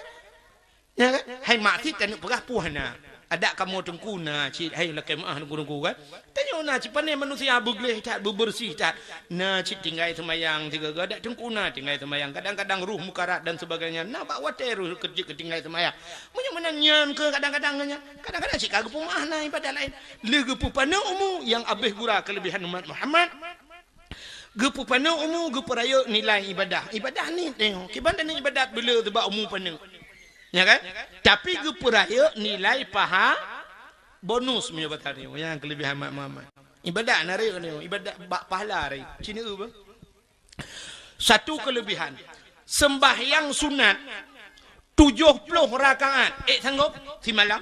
Nya kan? Hai maksiat taneuk peugah peue hana. Adak kamoe teungku na cit, hai lakée meuáh teungku-teungku kan. Tanyoe na cit pane manusia beugleh that, beubeureuséh that. Na cit tinggai seumayang sigoe-goe, adak teungku na tinggai seumayang. Kadang-kadang roh mukarat dan sebagainya. Na bak watée roh keuh jeuet keu tinggai seumayang. Meunyoe meunan nyan keuh kadang-kadang nyan. Kadang-kadang cit ka geupeumaah na ibadah laén. Lheueh geupeupaneuk umu nyang abéh gura keulebihan umat Muhammad. Geupeupaneuk umu, geupeurayeuk nilai ibadah. Ibadah ni, tengok, kiban dan ibadat beu le sebab umu paneuk. Ya kan? Tapi geupeurayeuk nilai paha bonus meunyoe bak tanyoe. Nyang keulebihan mak-mak. Ibadat na rayeuk nyoe, ibadat bak pahala rayeuk. Cina eu bang. Satu keulebihan. Sembahyang sunat tujoh ploh rakaat. Eh, sanggup? Simalam.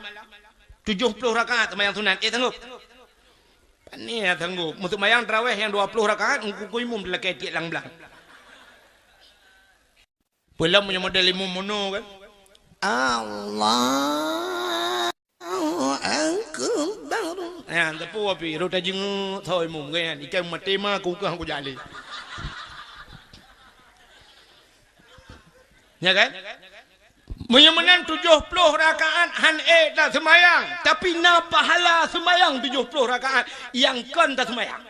Tujoh ploh rakaat sembahyang sunat. Eh, sanggup? Pane ya sanggup. Meuseumayang tarawéh nyang dua puluh rakaat, ngukui imum dilakée tiek lang blang. Peulom meunyoe model imum mono kan. Allahu Akbar. Ya, teupeu api, rot tajingeuk tho imum kan. Ikai maté ma kukah kujak lé. Ya kan? Meunyoe meunan tujoh ploh rakaat han ék taseumayang, tapi na pahala seumayang tujoh ploh rakaat nyang kon taseumayang.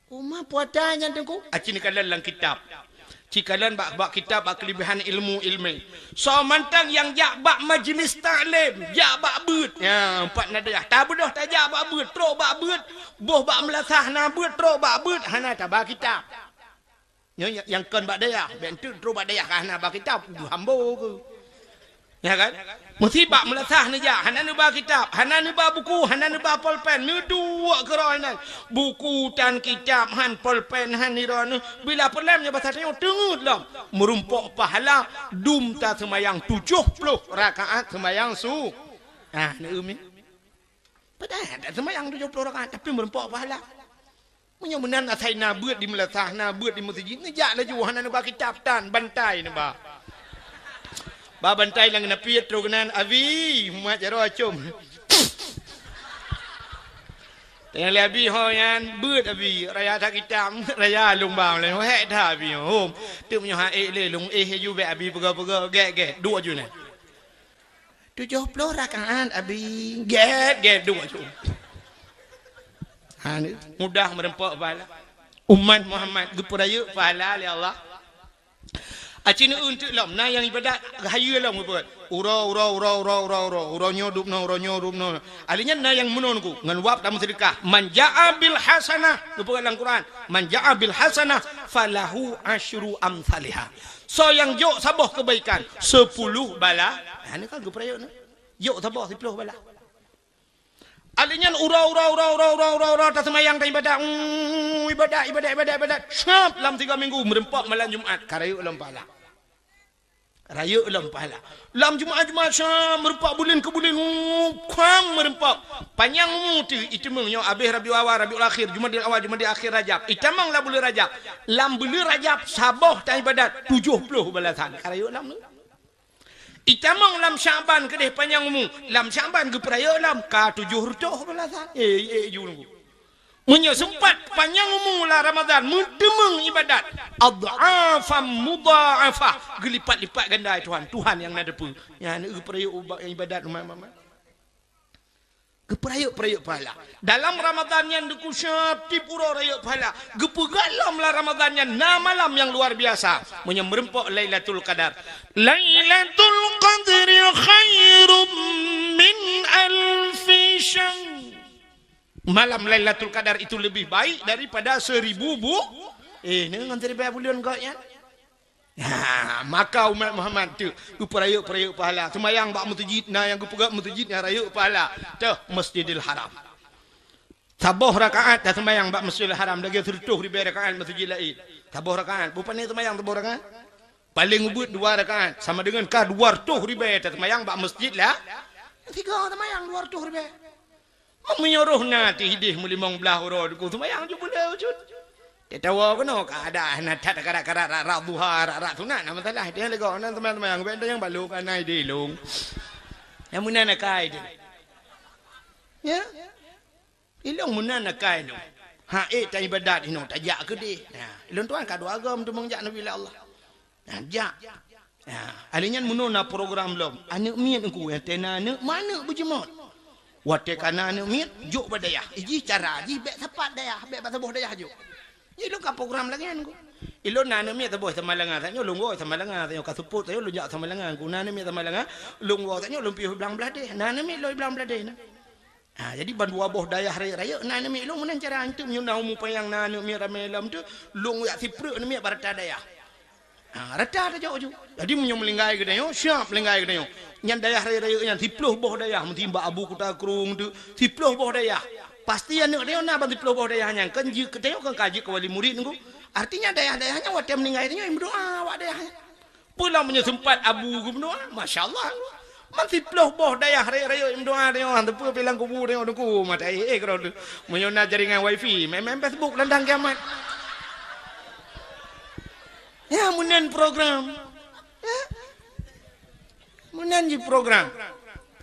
Uma puasa nyan teungku? Aci neukalon lam kitab. Ci kalon bak, bak kitab bak keulebihan ilmu ilmu. Soe mantong nyang jak bak majlis taklim, jak bak beuet. Ya, empat na dayah. Tabeudôh tajak bak beuet, trok bak beuet, boh bak meulasah na beuet, trok bak beuet, hana taba kitab. Nyoe nyang, nyang kon bak dayah, bèk enteuk trok bak dayah ka hana ba kitab, hambo keu. Ya kan? Meusi bak meulasah neujak, hana neuba kitab, hana neuba buku, hana neuba polpen, neuduek keudroe nyan. Buku tan kitab han, polpen han, nirôn, bila peureulèe nyoe basa tanyoe teungeut lom. Meurumpok pahala dum taseumayang tujoh ploh rakaat seumayang su. Ah, neueu mi. Padahai dak seumayang tujoh ploh rakaat, tapi meurumpok pahala. Meunyoe meunan asai na beuet di meulasah, na beuet di meuseujid, neujak laju hana neuba kitab tan, bantai neuba. Ba bantai lam geunapiet trok keunan, abi, mat jaroe acom. Tanyong lé Abi, "Ho nyan beuet Abi, raya that kitab, raya lôn ba lôn, hék that Abi, hom." Teuk meunyoe han ék lé lôn éh laju, bèk Abi peugah-peugah, gèt-gèt, duek aju nyan. "Tujoh ploh rakaat Abi, gèt-gèt, duek aju." Ha, ni mudah meureumpok pahala. Umat Muhammad geupeurayeuk pahala lé Allah. Aci neueu teuk lom, na nyang ibadat hayeue lom geupeugah. Uroe, uroe, uroe, uroe, uroe, uroe, uroe nyoe dubnoe, uroe nyoe dubnoe. Ahli nyan na nyang meunoe ku, ngon wab tameuseudeukah. "Man ja'a bil hasanah," geupeugah lam Quran. "Man ja'a bil hasanah falahu asyru amsaliha." Soe nyang jok saboh keubaikan, sepuluh bala. Ha, nyoe kan geupeurayeuk nyoe. Jok saboh siploh bala. Ahli nyan uroe, uroe, uroe, taseumayang, taibadat, mm, ibadat, ibadat, ibadat, ibadat. Syab, lam tiga minggu meureumpok malam Jumat, ka rayeuk lom pahala. Rayeuk lom pahala. Lam Jumat, Jumat, syab, meureumpok buleuen keu buleuen, mm, khuang meureumpok. Panyang umu teuh, iteumeung nyoe, abéh Rabiul Awal, Rabiul Akhir, Jumadil Awal, Jumadil Akhir, Rajab. Itamong lam buleuen Rajab. Lam buleuen Rajab, saboh taibadat, tujoh ploh balasan. Ka rayeuk lom nyoe. Itamong lam Sya'ban keudeh panyang umu, lam Sya'ban geupeurayeuk lom ka tujoh reutôh balasan. Eh, eh, ju nunggu. Meunyoe seumpat panyang umu lam Ramadhan, meuteumeung ibadat, adh'afan mudha'afah, geulipat-lipat ganda, Tuhan, Tuhan nyang na teupeue. Nyan geupeurayeuk uba-, ibadat umat-umat. Geupeurayeuk-peurayeuk pahala. Dalam Ramadhan nyan deukusab tiep uroe rayeuk pahala. Geupeugah lom lam Ramadhan nyan na malam nyang luar biasa. Meunyoe meureumpok Lailatul Qadar. Lailatul Qadri khairum min alfi syahr. Malam Lailatul Qadar itu lebih baik daripada seribu bu-, eh, ni ngon seribu buleuen gob nyan. Ha, maka umat Muhammad tu geupeurayeuk-peurayeuk pahala. Seumayang bak meuseujid, na nyang geupeugah meuseujid nyang rayeuk pahala. Teuh Masjidil Haram. Saboh rakaat taseumayang bak Masjidil Haram lagèe seureutôh ribèe rakaat meuseujid laén. Saboh rakaat. Beu pane seumayang saboh rakaat? Paleng ubit dua rakaat. Sama deungon ka dua reutôh ribèe taseumayang bak masjid lah. Tiga seumayang dua reutôh ribèe. Meunyoe roh na teuh idéh meulimong blaih uroe deuku seumayang ju buleue cut. Tatawa keunoe ka ada na that karat-karat rak-rak duha, rak-rak sunat na masalah. Dia lego na seumayang-seumayang bèk tanyong balok ka na idéh ilong. Nyang meunan akai deh. Ya. Ilong meunan akai ilong. Ha, eh, ta ibadat inoe tajak keudeh. Ya. Ilong tuan ka dua agam tu meunjak Nabi Allah. Nah, jak. Nah, ahli nyan meunoe na program lom. Aneuk miet engku nyang tena aneuk, ma aneuk beujeuet. Watèe ka na aneuk miet, jok bak dayah. Iji cara jih bèk sapat dayah, bèk bak saboh dayah jok. Nyan ilôn ka program lagèe nyan engku. Ilôn na aneuk miet saboh Samalanga, tanyoe lôn woe Samalanga, tanyoe ka seupôt, tanyoe lôn jak Samalanga. Engku na aneuk miet Samalanga, lôn woe tanyoe lôn piôh blang blah deh. Na aneuk miet lôn blang blah deh na. Ha, jadi ban dua boh dayah rayeuk-rayeuk na aneuk miet lôn meunan cara hantom nyoe na umu panyang na aneuk miet ramè lom tu, lôn jak sipreuk aneuk miet bak rata dayah. Ha, rata tajok ju. Jadi meunyoe meulinggai geutanyoe, siap meulinggai geutanyoe. Nyan dayah rayeuk-rayeuk nyan siploh boh dayah meuti bak Abu Kuta Krueng tu, siploh boh dayah. Pasti aneuk tanyoe na ban siploh boh dayah nyan kan jeuet keu tanyoe kan ka jeuet keu wali murid nunggu. Artinya dayah-dayah nyan watèe meulinggai tanyoe meudoa awak dayah nyan. Peue lom meunyoe seumpat abu geumeudoa, masya Allah. Man siploh boh dayah rayeuk-rayeuk meudoa tanyoe, teupeue pilang kubu tanyoe teungku, mata éh-éh keudroe teuh. Meunyoe na jaringan wifi, main-main Facebook landang kiamat. Ya, meunan program. Ya. Meunan jih program.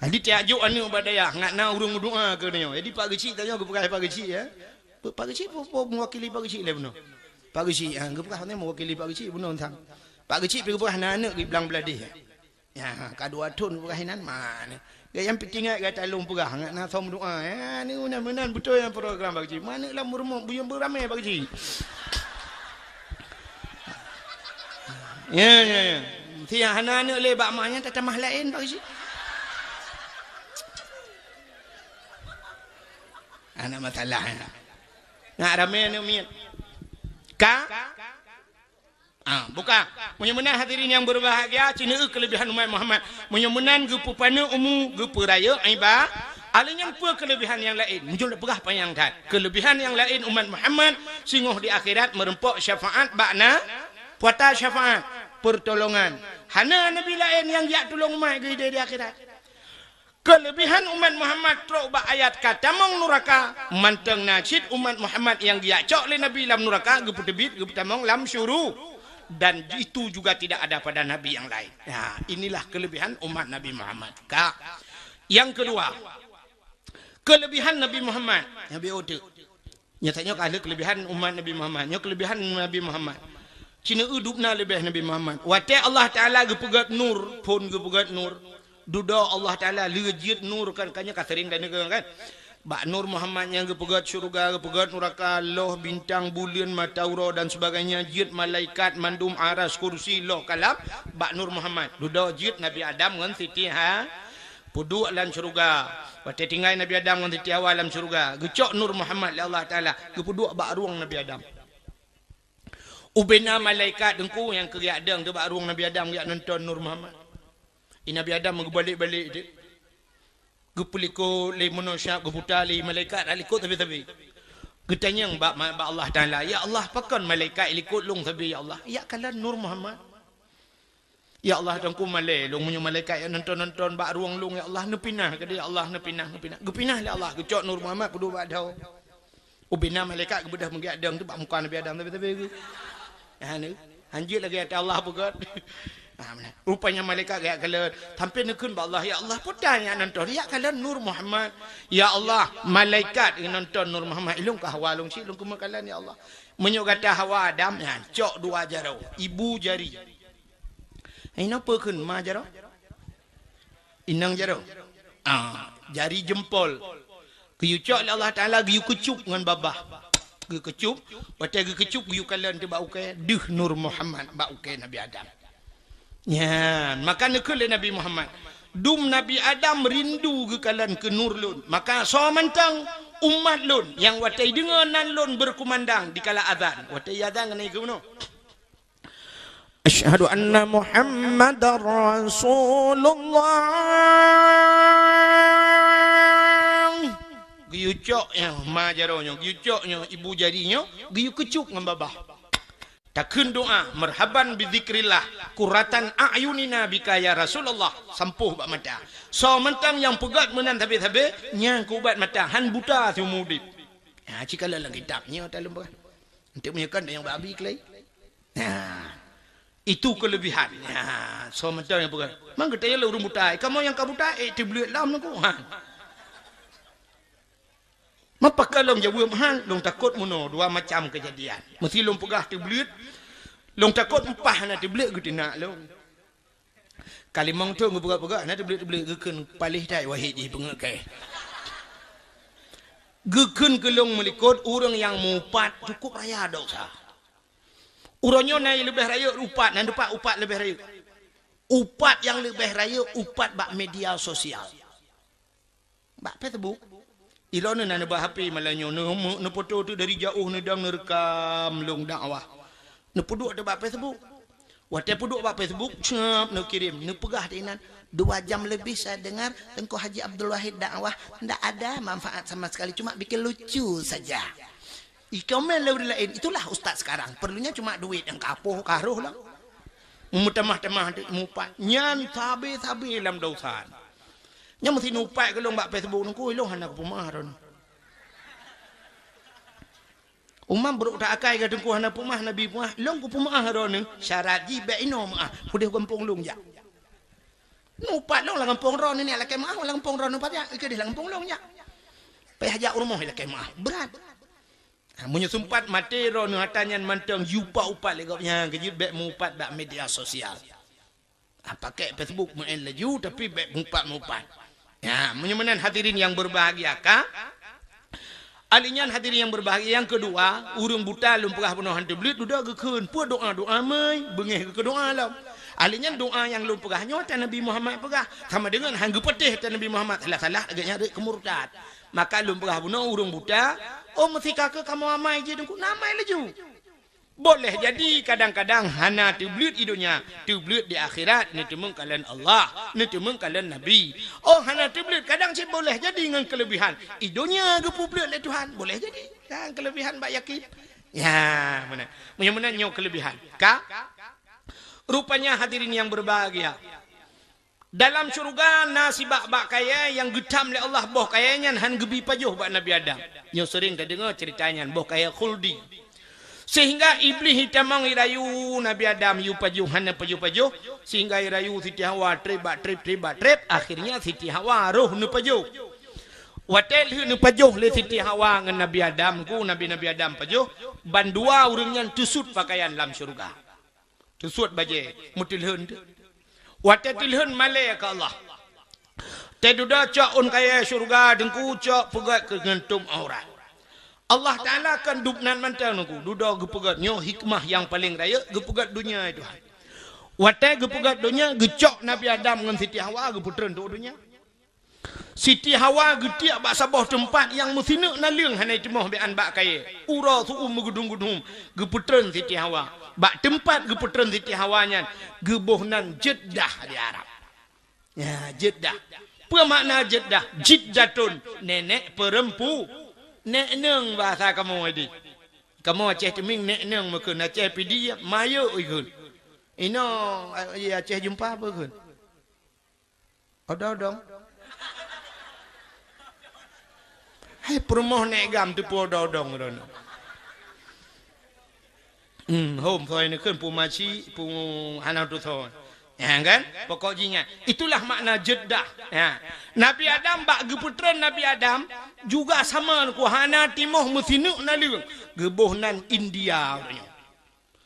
Jadi tiap jok aneuk bak dayah, ngat na ureueng meudoa keu tanyoe. Jadi Pak Geuchik tanyoe geupeugah Pak Geuchik, ya. Pak Geuchik, peue, peue meuwakili Pak Geuchik lé bunoe? Pak Geuchik, ha, geupeugah nyoe meuwakili Pak Geuchik bunoe sang. Pak Geuchik pih geupeugah na aneuk geublang blah deh. Ya, ka dua thon geupeugah inan, ma nyoe. Gaya nyang peuingat gata lôn peugah, ngat na som doa. Ya, ni meunan, meunan beutôi nyang program Pak Geuchik. Ma aneuk lam rumoh buyueng beuramé Pak Geuchik. Ya, ya, ya. Si hana aneuk lé bak ma nyan tatamah laén Pak Geuchik. Hana masalah, ya. Ngat ramé aneuk miet. Ka? Ah, buka. Meunyoe meunan hadirin nyang berbahagia, ci neueu keulebihan umat Muhammad. Meunyoe meunan geupeupaneuk umu, geupeurayeuk iba-, ahli nyan peue keulebihan nyang laén? Meunyoe peugah panyang that. Keulebihan nyang laén umat Muhammad, singoh di akhirat meureumpok syafaat bak na-, kuasa syafaat, pertolongan. Hana nabi laén nyang jak tulông umat geuh idéh di akhirat. Keulebihan umat Muhammad trok bak ayat ka tamong nuraka, mantong na cit umat Muhammad nyang geujak cok lé Nabi lam nuraka geupeuteubiet geupeutamong lam syuru-, dan itu juga tidak ada pada nabi yang lain. Nah, inilah kelebihan umat Nabi Muhammad. Ka. Yang kedua, kelebihan Nabi Muhammad, Habéh uteuk. Nyata nyoe ka lheueh keuleubihan umat Nabi Muhammad. Nyoe keuleubihan Nabi Muhammad. Cina eu dubna leubeh Nabi Muhammad. Watée Allah Taala geupeugét nur, phon geupeugét nur. Dudoe Allah Taala lheueh jeuet nur kan, kan nyoe ka sering tadeungoe kan. Bak nur Muhammad nyang geupeugét syeuruga, geupeugét nuraka, loh, bintang, buleuen, mata uroe dan sebagainya, jeuet malaikat, mandum aras, kursi, loh, kalam, bak nur Muhammad. Dudoe jeuet Nabi Adam ngon Siti Ha-, peuduek lam syeuruga. Watée tinggai Nabi Adam ngon Siti Hawa lam syeuruga, geucok nur Muhammad lé Allah Taala, geupeuduek bak rueng Nabi Adam. Ubena malaikat teungku nyang keu geujak dong teuh bak rueng Nabi Adam geujak nonton nur Muhammad. I Nabi Adam geubalek-balek teuk. Geupeulikot lé manusia, geubuta lé malaikat, dak likot sabe-sabe. Geutanyong bak ma-, bak Allah Taala, "Ya Allah, pakon malaikat likot lôn sabe, ya Allah?" "Ya kalon nur Muhammad." "Ya Allah, teungku malée lôn meunyoe malaikat nyang nonton-nonton bak rueng lôn, ya Allah, neupinah keudeh, ya Allah, neupinah, neupinah." Geupinah lé Allah, geucok nur Muhammad peuduek bak dhoe. Ubena malaikat geubeudôh meugét dong teuh bak muka Nabi Adam, tapi, tapi geu-, ha, ni, hanjeuet lagée ata Allah peugét. Ha, meunan. Rupanya malaikat geujak kalon, sampai neukheun bak Allah, "Ya Allah, peue nyang nonton?" "Ya kalon nur Muhammad." "Ya Allah, malaikat nyang nonton nur Muhammad, ilôn ka hawa lôn cit, lôn keumeung kalon, ya Allah." "Meunyoe gata hawa Adam, nyan, cok dua jaroe, ibu jari." Inoe peue kheun ma jaroe? Inong jaroe. Ah, jari jempol. Geuyue cok lé Allah Taala, geuyue keucup ngon babah. Geukeucup, watée geukeucup geuyue kalon teuh bak ukée, deuh nur Muhammad bak ukée Nabi Adam. Nyan, maka neukheun lé Nabi Muhammad, "Dum Nabi Adam rindu geukalon keu nur lôn. Maka soe mantong umat lôn nyang watée deungoe nan lôn beukumandang dikala azan." Watée azan keunoe keunoe. "Asyhadu anna Muhammadar Rasulullah." Geuyue cok nyoe ma jaroe nyoe, geuyue cok nyoe ibu jari nyoe, geuyue keucup ngon babah. Takheun doa, "Marhaban bi dzikrillah, qurratan a'yunina bika ya Rasulullah." Sampôh bak mata. Soe mantong nyang peugét meunan sabe-sabe, nyan keu ubat mata, han buta siumu udeb. Ha, ci kalon lam kitab nyoe taleumbah. Untuk meunyoe kon nyang babi keulai. Nah, itu kelebihan. Nah, soe mantong nyang peugah, "Man geutanyoe lé ureuëng buta, kamoe nyang ka buta, eh, teubleuet lom nangku." Ha. Mapa ka lôn jaweueb, ha, lôn takot meunoe dua macam keujadian. Meusi lôn peugah teubleuet, lôn takot mpah hana teubleuet geuteunak lôn. Ka limong thon geupeugah-peugah, hana teubleuet-teubleuet geukheun paléh that wahé jih beungéh kèe. Geukheun keu lôn meulikot ureuëng nyang mupat cukup raya desya. Uroe nyoe na nyang leubeh rayeuk upat, na neupat upat leubeh rayeuk. Upat nyang leubeh rayeuk upat bak media sosial. Bak Facebook. Ilôn na neuba H P malam nyoe, neu-, neupoto teuh dari jaoh, neudong neurekam lôn dakwah. Neupeuduek teuh bak Facebook. Watée peuduek bak Facebook, cep, neukirém, neupeugah teuh inan, "Dua jam lebih saya dengar Teungku Haji Abdul Wahid dakwah, ndak ada manfaat sama sekali, cuma bikin lucu saja." Ikomen lé ureuëng laén, itulah ustaz sekarang. Perlunya cuma duit nyang ka poh ka roh lah. Meutamah-tamah dek mupat. Nyan sabe-sabe lam dosa. Nyan meusi nupat keu lôn bak Facebook nangku, ilôn hana kupeumeu'ah droeneuh. Umam brok ta akai ka teungku hana peumeu'ah, Nabi peumeu'ah, lôn kupeumeu'ah droeneuh, syarat jih bék inoe meu'ah, keudeh gampông lôn jak. Nupat lôn lam gampông droeneuh, ni lakée meu'ah lam gampông droeneuh pat jak, keudeh lam gampông lôn jak. Payah jak u rumoh lakée meu'ah, brat. Ha, meunyoe seumpat maté droeneuh ata nyan mantong, jiupat-upat lé gobnyan, keujeuet bék meuupat bak media sosial. Ha, pakai Facebook meu'en laju, tapi bék meuupat-meuupat. Ya, meunyoe meunan hadirin yang berbahagia ka. Ahli nyan hadirin yang berbahagia, yang kedua, ureuëng buta lôn peugah bunoe han teubleuet, dudoe geukheun, peue doa-doa meuy, beungéh geukeu doa lom. Ahli nyan doa nyang lôn peugah nyoe tan Nabi Muhammad peugah, sama deungon han geupatéh tan Nabi Muhammad, salah-salah lagée nyan rot keu murtad. Maka lôn peugah bunoe ureuëng buta, oh, meusi ka keu kamoe amai jih teungku, na amai laju. Boleh jadi kadang-kadang hana teubleuet i donya, teubleuet di akhirat, neuteumeung kalon Allah, neuteumeung kalon Nabi. Oh, hana teubleuet, kadang cit boleh jadi ngon kelebihan. I donya geupeubleuet lé Tuhan, boleh jadi. Kan kelebihan bak yakin. Ya, meunan. Meunyoe meunan nyoe kelebihan. Ka? Rupanya hadirin yang berbahagia, dalam syeuruga na sibak bak kayée nyang geutam lé Allah, boh kayée nyan han geubi pajoh bak Nabi Adam. Nyoe seuring tadeungoe ceurita nyan, boh kayée khuldi. Sehingga Iblih jitamong jirayu Nabi Adam, yue pajoh hana pajoh-pajoh, sehingga jirayu Siti Hawa treb bak treb, treb bak treb, akhirnya Siti Hawa roh neupajoh. Watée lheueh neupajoh lé Siti Hawa ngon Nabi Adam, ku Nabi-Nabi Adam pajoh, bandua ureuëng nyan teusut pakaian lam syeuruga. Teusut bajée, meuteulheun teuh. Watée teulheun malée keu Allah. Teududoe cok ôn kayée syeuruga teungku cok peugét keu ngeuntom aurat. Allah Taala kan dub nan mantong teungku, dudoe geupeugét nyoe hikmah nyang paleng rayeuk geupeugét donya Tuhan. Watée geupeugét donya, geucok Nabi Adam ngon Siti Hawa geupeutreun teuh donya. Siti Hawa geutiek bak saboh teumpat nyang meusineuk naleueng hana timoh beuan bak kayée. Uroe su-uem meugeudum-geudum geupeutreun Siti Hawa. Bak teumpat geupeutreun Siti Hawa nyan geuboh nan Jeddah di Arab. Ya, Jeddah. Peue makna Jeddah? Jiddatun, nenek peurempu. Nek neung bahasa kamoe di. Kamoe Aceh Teumieng nek neung meukeun, Aceh Pidie mayok ikheun. Inoe, eh, Aceh Jeumpa peue kheun? Odong-odong. Hai peurumoh nek gam teupeu odong-odong droeneuh. Hmm, hom soe neukheun pu maci, pu hana tusoe. Ya kan? Pokok jih nyan. Itulah makna Jeddah. Ya. Nabi Adam bak geupeutreun Nabi Adam juga sama ku hana timoh meusineuk naleueng. Geuboh nan India uroe nyoe.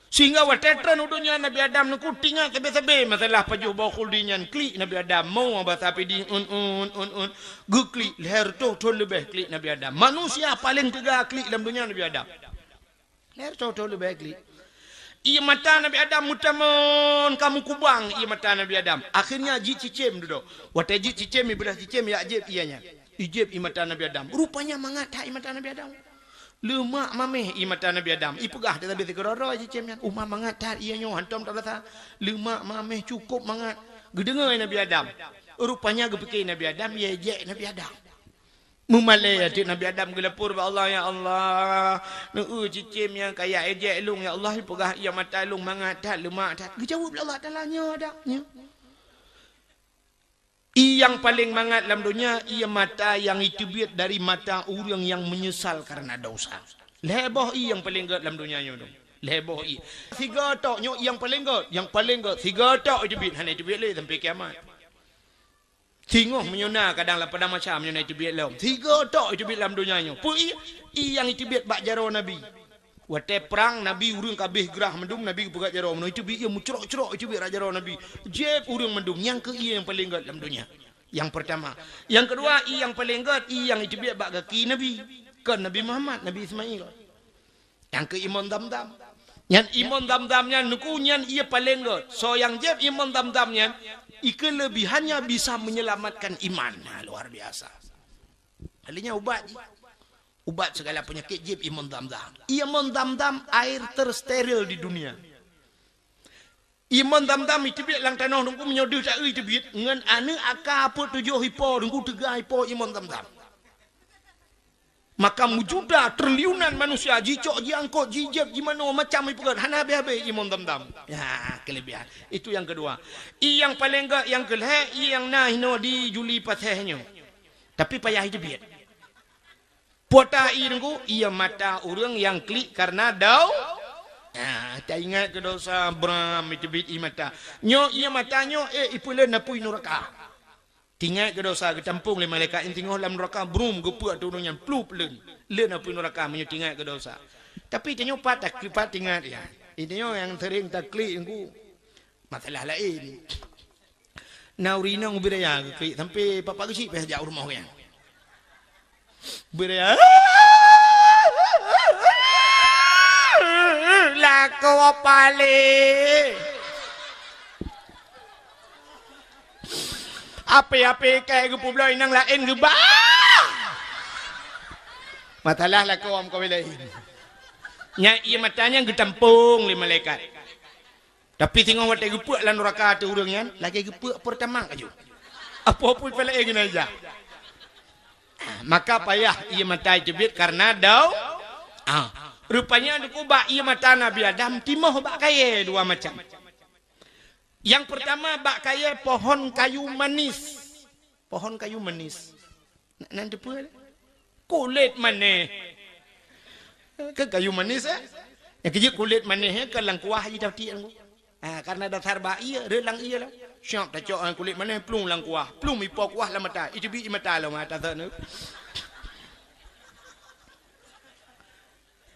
Sehingga watée treun u donya Nabi Adam neuku tingat sabe-sabe masalah pajoh boh khuldi nyan klik Nabi Adam mo basa pidi un un un un geuklik lhée reutôh thon leubeh klik Nabi Adam. Manusia paleng teuga klik lam donya Nabi Adam. Lhée reutôh thon leubeh klik. Ié mata Nabi Adam meutamon ka meukubang ié mata Nabi Adam. Akhirnya jicicém dudoe. Watée jicicém ié beudah cicém yak jieb ié nyan. Ijieb ié mata Nabi Adam. Rupanya mangat that ié mata Nabi Adam. Leumak mameh ié mata Nabi Adam. Ipeugah teutabeh sigoe-goe cicém nyan. Uma mangat that ié nyoe hantom tarasa. Leumak mameh cukôp mangat. Geudeungoe Nabi Adam. Rupanya geupike Nabi Adam ié jek Nabi Adam. Meumalée até Nabi Adam geulapor bak Allah, "Ya Allah, neueu cicém nyang kaya ejek lôn, ya Allah, ipeugah ié mata lôn mangat that, leumak that." Geujaweueb lé Allah Taala, "Nyoe dak, nyoe." Ié nyang paleng mangat lam donya, ié mata nyang iteubiet dari mata ureuëng nyang meunyeusal kareuna dosa. Lhée boh ié nyang paleng gét lam donya nyoe dong. Lhée boh ié. Sigoe tok nyoe ié nyang paleng gét, nyang paleng gét. Sigoe tok iteubiet, hana iteubiet lé sampai kiamat. Singoh meunyoe na kadang lam padang mahsyar meunyoe na iteubiet lom. Sigoe tok iteubiet lam donya nyoe. Peue ié? Ié nyang iteubiet bak jaroe Nabi. Watée prang Nabi ureuëng ka abéh grah mandum, Nabi geupeugah jaroe meunoe, iteubiet ié meucrok-crok iteubiet rot jaroe Nabi. Jieb ureuëng mandum, nyang keu ié nyang paleng gét lam donya. Nyang peurtama. Nyang keudua, ié nyang paleng gét, ié nyang iteubiet bak gaki Nabi. Kon Nabi Muhammad, Nabi Ismail. Nyang keu imon Zamzam. Nyan imon Zamzam nyan neuku nyan ié paleng gét. Soe nyang jieb imon Zamzam nyan, ikeuleubiehannya bisa menyelamatkan iman. Nah, luar biasa. Hal nyan ubat jih. Ubat segala penyakit jieb imon Zamzam. Imon Zamzam air tersteril di dunia. Imon Zamzam iteubiet lam tanoh teungku meunyoe deuh taeu iteubiet ngon aneuëk aka peuet tujoh ipo teungku teuga ipo imon Zamzam. Maka meujuta triliunan manusia jicok jiangkot jijieb jimanoe macam ipeugét hana habéh-habéh imon Zamzam. Ya, keuleubiehan. Itu nyang keudua. Ié nyang paleng gét nyang keulhée ié nyang na hinoe di Juli Paseh nyoe. Tapi payah iteubiet. Puata ié teungku, ié mata ureuëng nyang klik kareuna dau. Ah, taingat keu dosa bram iteubiet ié mata. Nyoe ié mata nyoe eh ipeuleuen apui nuraka. Tingat keu dosa geutampong lé malaikat intingoh lam nuraka brum geupeuek ateueh ureuëng nyan plup leuen. Leuen apui nuraka meunyoe tingat keu dosa. Tapi tanyoe pat tak pat tingat ya. Intinyoe nyang sering taklik teungku. Masalah laén. Na ureuëng inong ubit raya geuklik sampai pak-pak geuchik pih jak u rumoh geuh. Ubit raya. Lakoe paléh. Ape-ape kai geupubloe inong laén geuba. Masalah lakoe meukawen laén. Nyan ié mata nyan geutampong lé malaikat. Tapi singoh watée geupeuek lam nuraka ateueh ureuëng nyan, lagée geupeuek peurtamax laju. Apo-apo peulet eh geunaja. Maka payah ié mata iteubiet kareuna dau. Ah, rupanya teungku bak ié mata Nabi Adam timoh bak kayée dua macam. Nyang peurtama bak kayée pohon kayu manis. Pohon kayu manis. Nan teupeue? Kulét manéh. Ke kayu manis eh? Nyang keujeuet kulét manéh eh ke lam kuah jitatiek ngon. Ha, karena dasar bak ié, reulang ié lah. Siap tacok kulét manéh plung lam kuah, plung ipo kuah lam mata, iteubiet ié mata lam mata sana.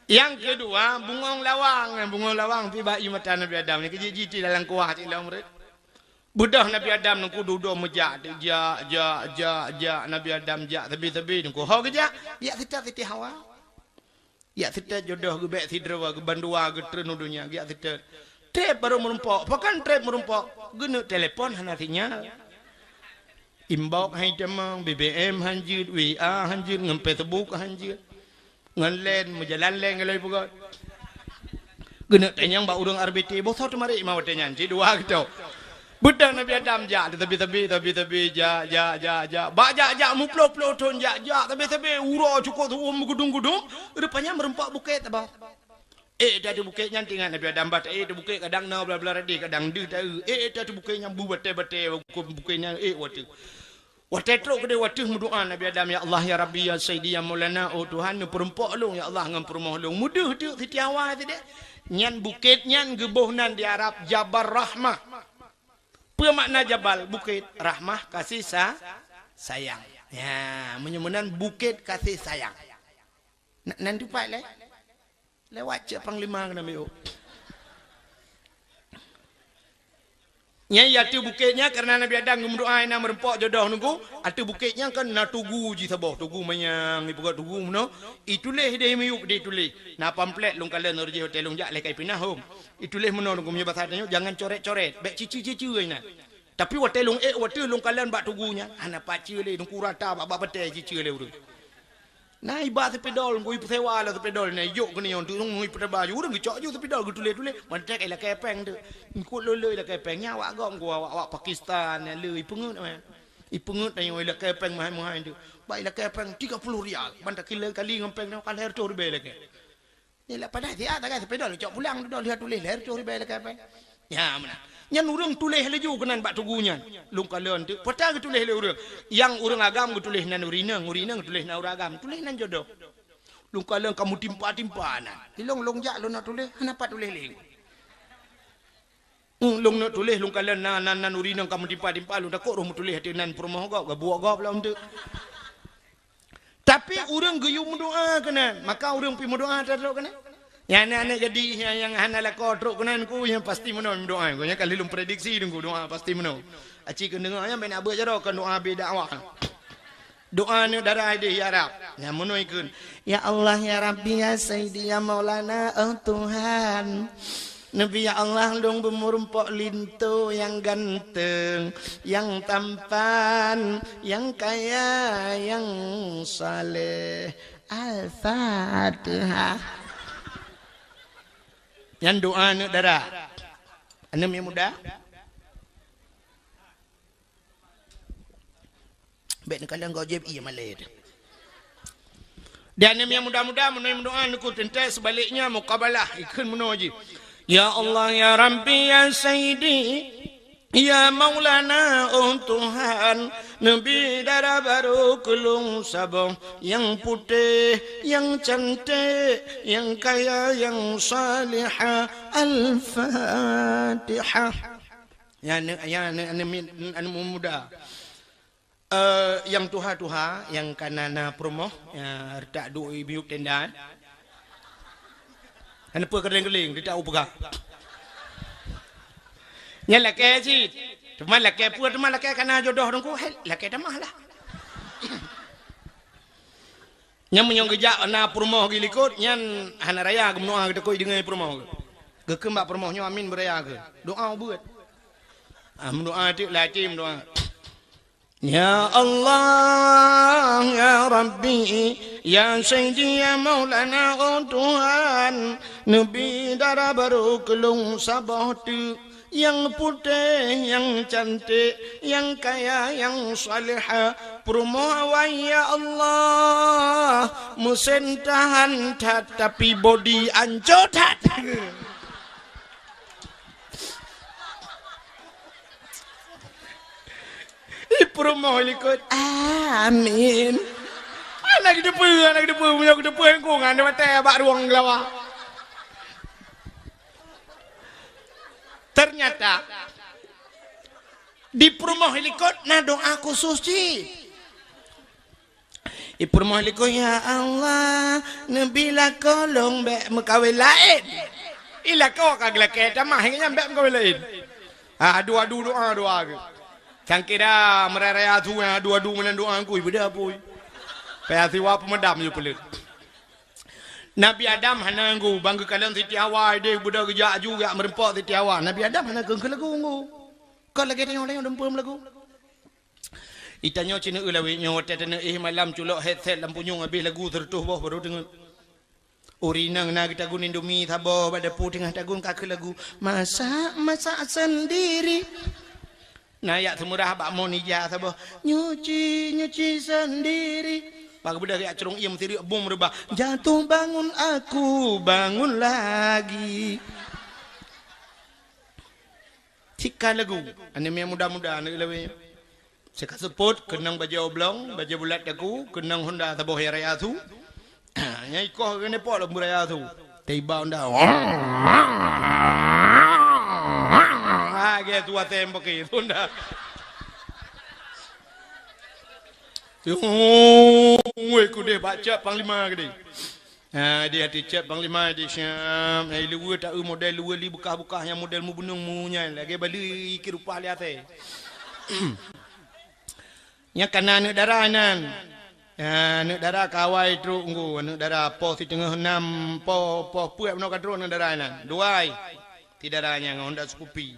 Nyang keudua, bungong lawang. Bungong lawang pih bak ié mata Nabi Adam. Nyan keuh jih jiti dalam kuah cit lom rot. Beudôh Nabi Adam nyan keuh dudoe meujak, jak, jak, jak, jak. Nabi Adam jak sabe-sabe nyan keuh. Ho geujak, jak seutôt Siti Hawa. Jak seutôt jodoh geubèk sidroe, geubandua, geutreun u donya, jak seutôt. Trép barô meurumpok. Pakon trép meurumpok? Geuneuk telepon hana sinyal. Inbox han jitamong, B B M han jeuet, W A han jeuet, ngon Facebook han jeuet. Ngon line, meujalan line ngon lagèe peugah. Geuneuk tanyong bak ureueng R B T, boh soe teumarit ma watèe nyan, cit dua geuto. Beudôh Nabi Adam jak, teubi-teubi, teubi-teubi, jak, jak, jak, jak. Bak jak, jak, muploh-ploh thon jak, jak, teubi-teubi, uroe cukôp tuwö meugudum-gudum, rupanya meurumpok bukét saboh. Ék, teuh bukét nyan teuingat Nabi Adam, bah taék teuh bukét kadang na blah-blah radeh, kadang deuh taeu. Ék, teuh bukét nyan bu batèe-batèe, bukét nyan ék watèe. Watèe trok keudéh watèe meudoa Nabi Adam, "Ya Allah, ya Rabbi, ya Sayyidi, ya Maulana, oh Tuhan, neupeurumpok lôn, ya Allah, ngon peurumoh lôn." Meudeuh teuk Siti Hawa sideh. Nyan bukét nyan geuboh nan di Arab Jabal Rahmah. Peue makna jabal? Bukét. Rahmah, kasih sa-, sayang. Ya, meunyoe meunan bukét kasih sayang. Na-, nan teumpat lé? Lewat cit panglima keunan miyueb. Nyan ateueh bukét nyan, kareuna Nabi Adam geumeudoa na meurumpok jodoh nunggu, ateueh bukét nyan kan na tugu jih saboh, tugu manyang, ipeugah tugu meunoe, ituléh deh miyueb deh tuléh. Na pamflet lôn kalon, ureueng jih watèe lôn jak lé kai pinah hom. Ituléh meunoe nunggu, meunyoe basa tanyoe, jangan coret-coret, bèk cici-cici inan. Tapi watèe lôn ék, watèe lôn kalon bak tugu nyan, hana pace lé, nunggu rata bak, bak batèe cici lé ureueng. Na iba seupidol, ngui peusewa lom seupidol nyan, ijok keunoe nyoe, teungoh ngui peutaba ju, ureueng geucok ju seupidol, geutuléh-tuléh, mantong ilakèe péng teuk. Eungkôt lôn-lôn ilakèe péng, nyan awak gob, ngui awak-awak Pakistan, nyan lé ipeungeut, eh. Ipeungeut tanyoe ilakèe péng meuhai-meuhai teuk. Bak ilakèe péng tiga puluh rial, ban takila kali ngon péng nyoe ka lhèe reutôh ribèe ilakèe. Nyan lah padahai siat tagai seupidol, geucok pulang, dudoe lheueh tuléh lhèe reutôh ribèe ilakèe péng. Nyan meunan. Nyan ureueng tuléh laju keunan bak tugu nyan. Lôn kalon teuk, peue geutuléh lé ureueng. Nyang ureueng agam geutuléh nan ureueng inong, ureueng inong geutuléh nan ureueng agam. Tuléh nan jodoh. Lôn kalon ka meutimpa-timpa nan. Ilôn lôn jak lôn neuk tuléh, hana pat tuléh lé. Hmm, lôn neuk tuléh, lôn kalon nan, nan, nan ureueng inong ka meutimpa-timpa, lôn takot roh meutuléh ateueh nan peurumoh gob, geubuok gob lom teuk. Tapi ureueng geuyue meudoa keunan, maka ureueng pih meudoa trok keunan. Nyang aneuk-aneuk gadih nyang, nyang hana lakoe trok keunan ku, nyang pasti meunoe meudoa. Ku nyang ka lheueh lôn prediksi nunggu doa pasti meunoe. Aci keuneuk deungoe nyan, bèk na beuet jaroe kon doa beda awak. Doa aneuk dara deh, ya Rab. Nyang meunoe ikheun, "Ya Allah, ya Rabbi, ya Sayyidi, ya Maulana, oh Tuhan." Neubi, ya Allah, lôn beumeurumpok linto nyang ganteng, nyang tampan, nyang kaya, nyang saleh. Al-Fatihah. Nyan doa aneuk dara. Aneuk nyang muda? Bèk neukalon gob jép ié malèe teuh. Dan nyang muda-muda meunoe meudoa nunggu teuntèe seubaliknya mukabalah ikheun meunoe jih. Ya Allah, ya Rabbi, ya Sayyidi, ya Maulana, oh Tuhan, neubi dara barô keu lôn saboh nyang putéh, nyang canték, nyang kaya, nyang salihah. Al-Fatihah. Ya, aneuk, ya, aneuk, aneuk mi-, aneuk muda. Eh, nyang tuha-tuha, nyang ka na, na peurumoh, ya, reutak duek miyueb tenda, eh. Hana peue keureuleng-keureuleng, reutak u peugah. Nyan lakèe cit. Teuma lakèe peue, teuma lakèe ka na jodoh teungku, hai, lakèe tamah lah. Nyan meunyoe geujak na peurumoh geuh likot, nyan hana raya geumeudoa geutakot deungö peurumoh geuh. Geukheun bak peurumoh nyoe amin beuraya geuh. Doa ubeuet. Ah, meudoa teuk lati meudoa. Ya Allah, ya Rabbi, ya Sayyidi, ya Maulana, oh Tuhan, neubi dara barô keu lôn saboh teuk, nyang putéh, nyang canték, nyang kaya, nyang salihah. Peurumoh awai, ya Allah, meusen tahan that, tapi bodi ancô that. Di peurumoh likot. Amin. Hana geuteupeue, hana geuteupeue, meunyoe geuteupeue lingkungan di batèe bak ruwang geulawa. Ternyata di peurumoh likot na doa khusus cit. Ipeureumoh likot, "Ya Allah, neubi lakoe lôn bék meukawen laén." Ilakoe ka geulakée tamah, ingat nyan bék meukawen laén. Ah, adu-adu doa, doa geuh. Sangkira meuraya-raya su nyang adu-adu meunan doa ngku, ibeudôh apui. Payah siwa peumeudam yue peuleuet. Nabi Adam hana ngku, bang geukalon Siti Hawa, ideh beudôh geujak aju jak meurumpok Siti Hawa. Nabi Adam hana keu-, keu lagu ngku. Kon lagée tanyoe, tanyoe dumpeue meulagu. Itanyoe ci neueu lawét nyoe watée taneuk éh malam culok headset lam punyueng habéh lagu seureutôh boh baru teungeut. Ureueng inong na geutagun Indomie saboh bak dapu teungoh tagun ka keu lagu, "Masak, masak sendiri." Na yak seumurah bak mon ija saboh, "Nyuci, nyuci sendiri." Bak beudôh yak crông iem sireuek bom reubah, "Jatuh bangun aku, bangun lagi." Cika lagu, aneuk miet muda-muda aneuk lawét. Sika seupôt, keunong bajée oblong, bajée bulat daku, keunong honda saboh raya su. Nyang ikoh keuneuk pot lampu raya su. Tiba honda. Ah, ge tu asai pakai honda. Weh, kudeh bak cak panglima gede. Ha, di hati cek panglima di Syam. Hai luwe ta eu model luwe li bukah-bukah nyang model mubunung mu nyan. Lagée bali ikir upah li até. Nyang kana aneuk dara nan. Ha, aneuk dara kawai trok nggo, aneuk dara poh siteungoh nam, poh, poh peuet meunoe ka trok aneuk dara nan. Duai. Ti dara nyang honda Scoopy.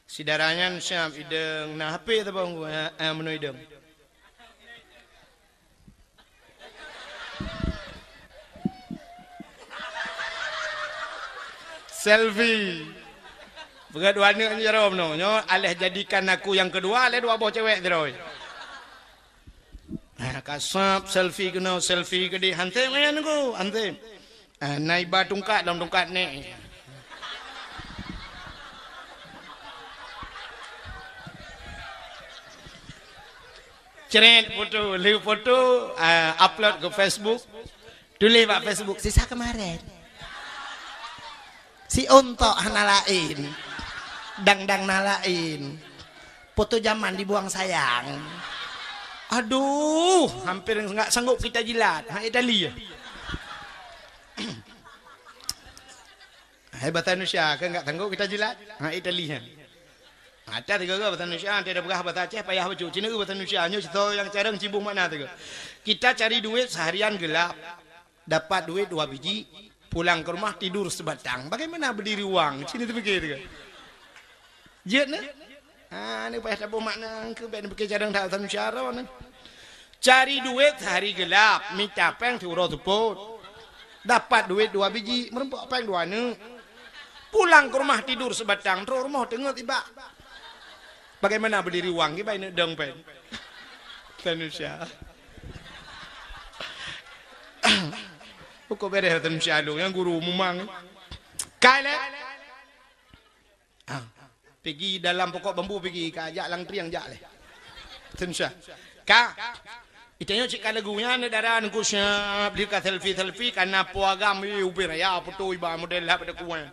Si dara nyan Syam ideng na H P saboh nggo, ha, ha, meunoe ideng. Selfie. Peugah dua aneuk nyoe jaroe meunoe. Nyoe aléh jadikan aku nyang keudua, aléh dua boh cewek sidroe. Ha, kasab selfie keunoe, selfie keudeh. Hanseb nyan ngku, hanseb. Ha, na iba tungkat lam tungkat nèk. Cret foto, lheueh foto, ah, upload ke Facebook. Tuléh bak Facebook, "Sisa kemarin." Si ontok hana laén. Dang-dang na laén. Foto zaman dibuang sayang. Aduh, hampir enggak sanggup kita jilat. Ha, Itali ya. Hai, bahasa Indonesia, kan enggak sanggup kita jilat? Ha, Itali ya. Ada tiga-tiga bahasa Indonesia, ada peugah bahasa Aceh, payah bacut. Cina bahasa Indonesia, nyoe cerita yang carang cibung makna tiga. Kita cari duit seharian gelap. Dapat duit dua biji, pulang ke rumah tidur sebatang. Bagaimana berdiri wang? Sini terfikir ke? Jeuet na? Ha, ni payah taboh makna ke, bèk ni pikir cadang that sanu syaro ni. Cari duit sehari gelap, mita péng siuroe seupôt. Dapat duit dua biji, meurumpok péng dua neuk. Pulang ke rumah tidur sebatang, trok rumoh teungeut ibak. Bagaimana berdiri wang, kibai neuk dong péng. Tanusya. Pokok beres Tanusya lu, nyang guru mumang. Kai lé. Ah, pigi dalam pokok bambu pigi, ka jak lam triang jak lé. Tanusya. Ka. Itanyoe cit ka lagu nyan, dara nungku siap, di ka selfie-selfie, kana po agam, ih, ubé raya, foto iba model lah pada kuwan.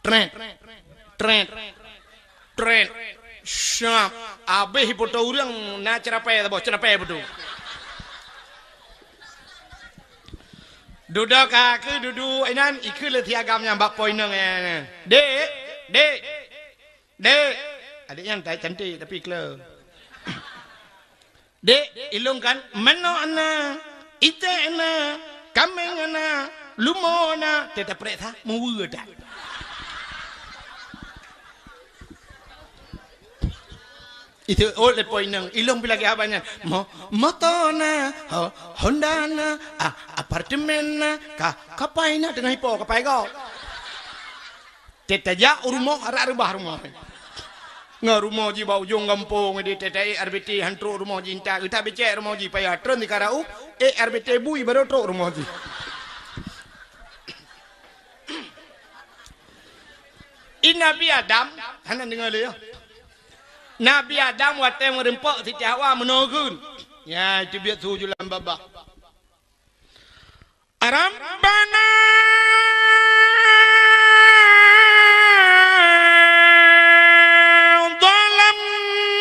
Tret, tret, tret. Syap. Abéh ipoto ureuëng na ceurapai saboh, ceurapai ipoto. Dudoe ka keu dudu inan, ikeu lé si agam nyang bak po inong nyan. Dek, dek, dek. Adik nyan cantik tapi kle. Dek, ilong kan mano ana, ite ana, kameng ana, lumo ana, teuta prek sa, muwe dak. Itu oh lepo inong, ilong pi lagi haba nyan. Mo, moto na, ho, Honda na, ah, apartemen na, ka, kapai na tengah ipo, kapai go. Teutajak u rumoh, arak reubah rumoh. Ngon rumoh jih bak ujong gampông, di teutai R B T, han trok rumoh jih, entak geutak becek rumoh jih, payah treun di Karauk, eh, R B T bui baru trok rumoh jih. I Nabi Adam, hana deungoe lé, ya. Nabi Adam watée meureumpok Siti Hawa meunoe kheun. Ya, itu biet su julan babah. Rabbana zalamna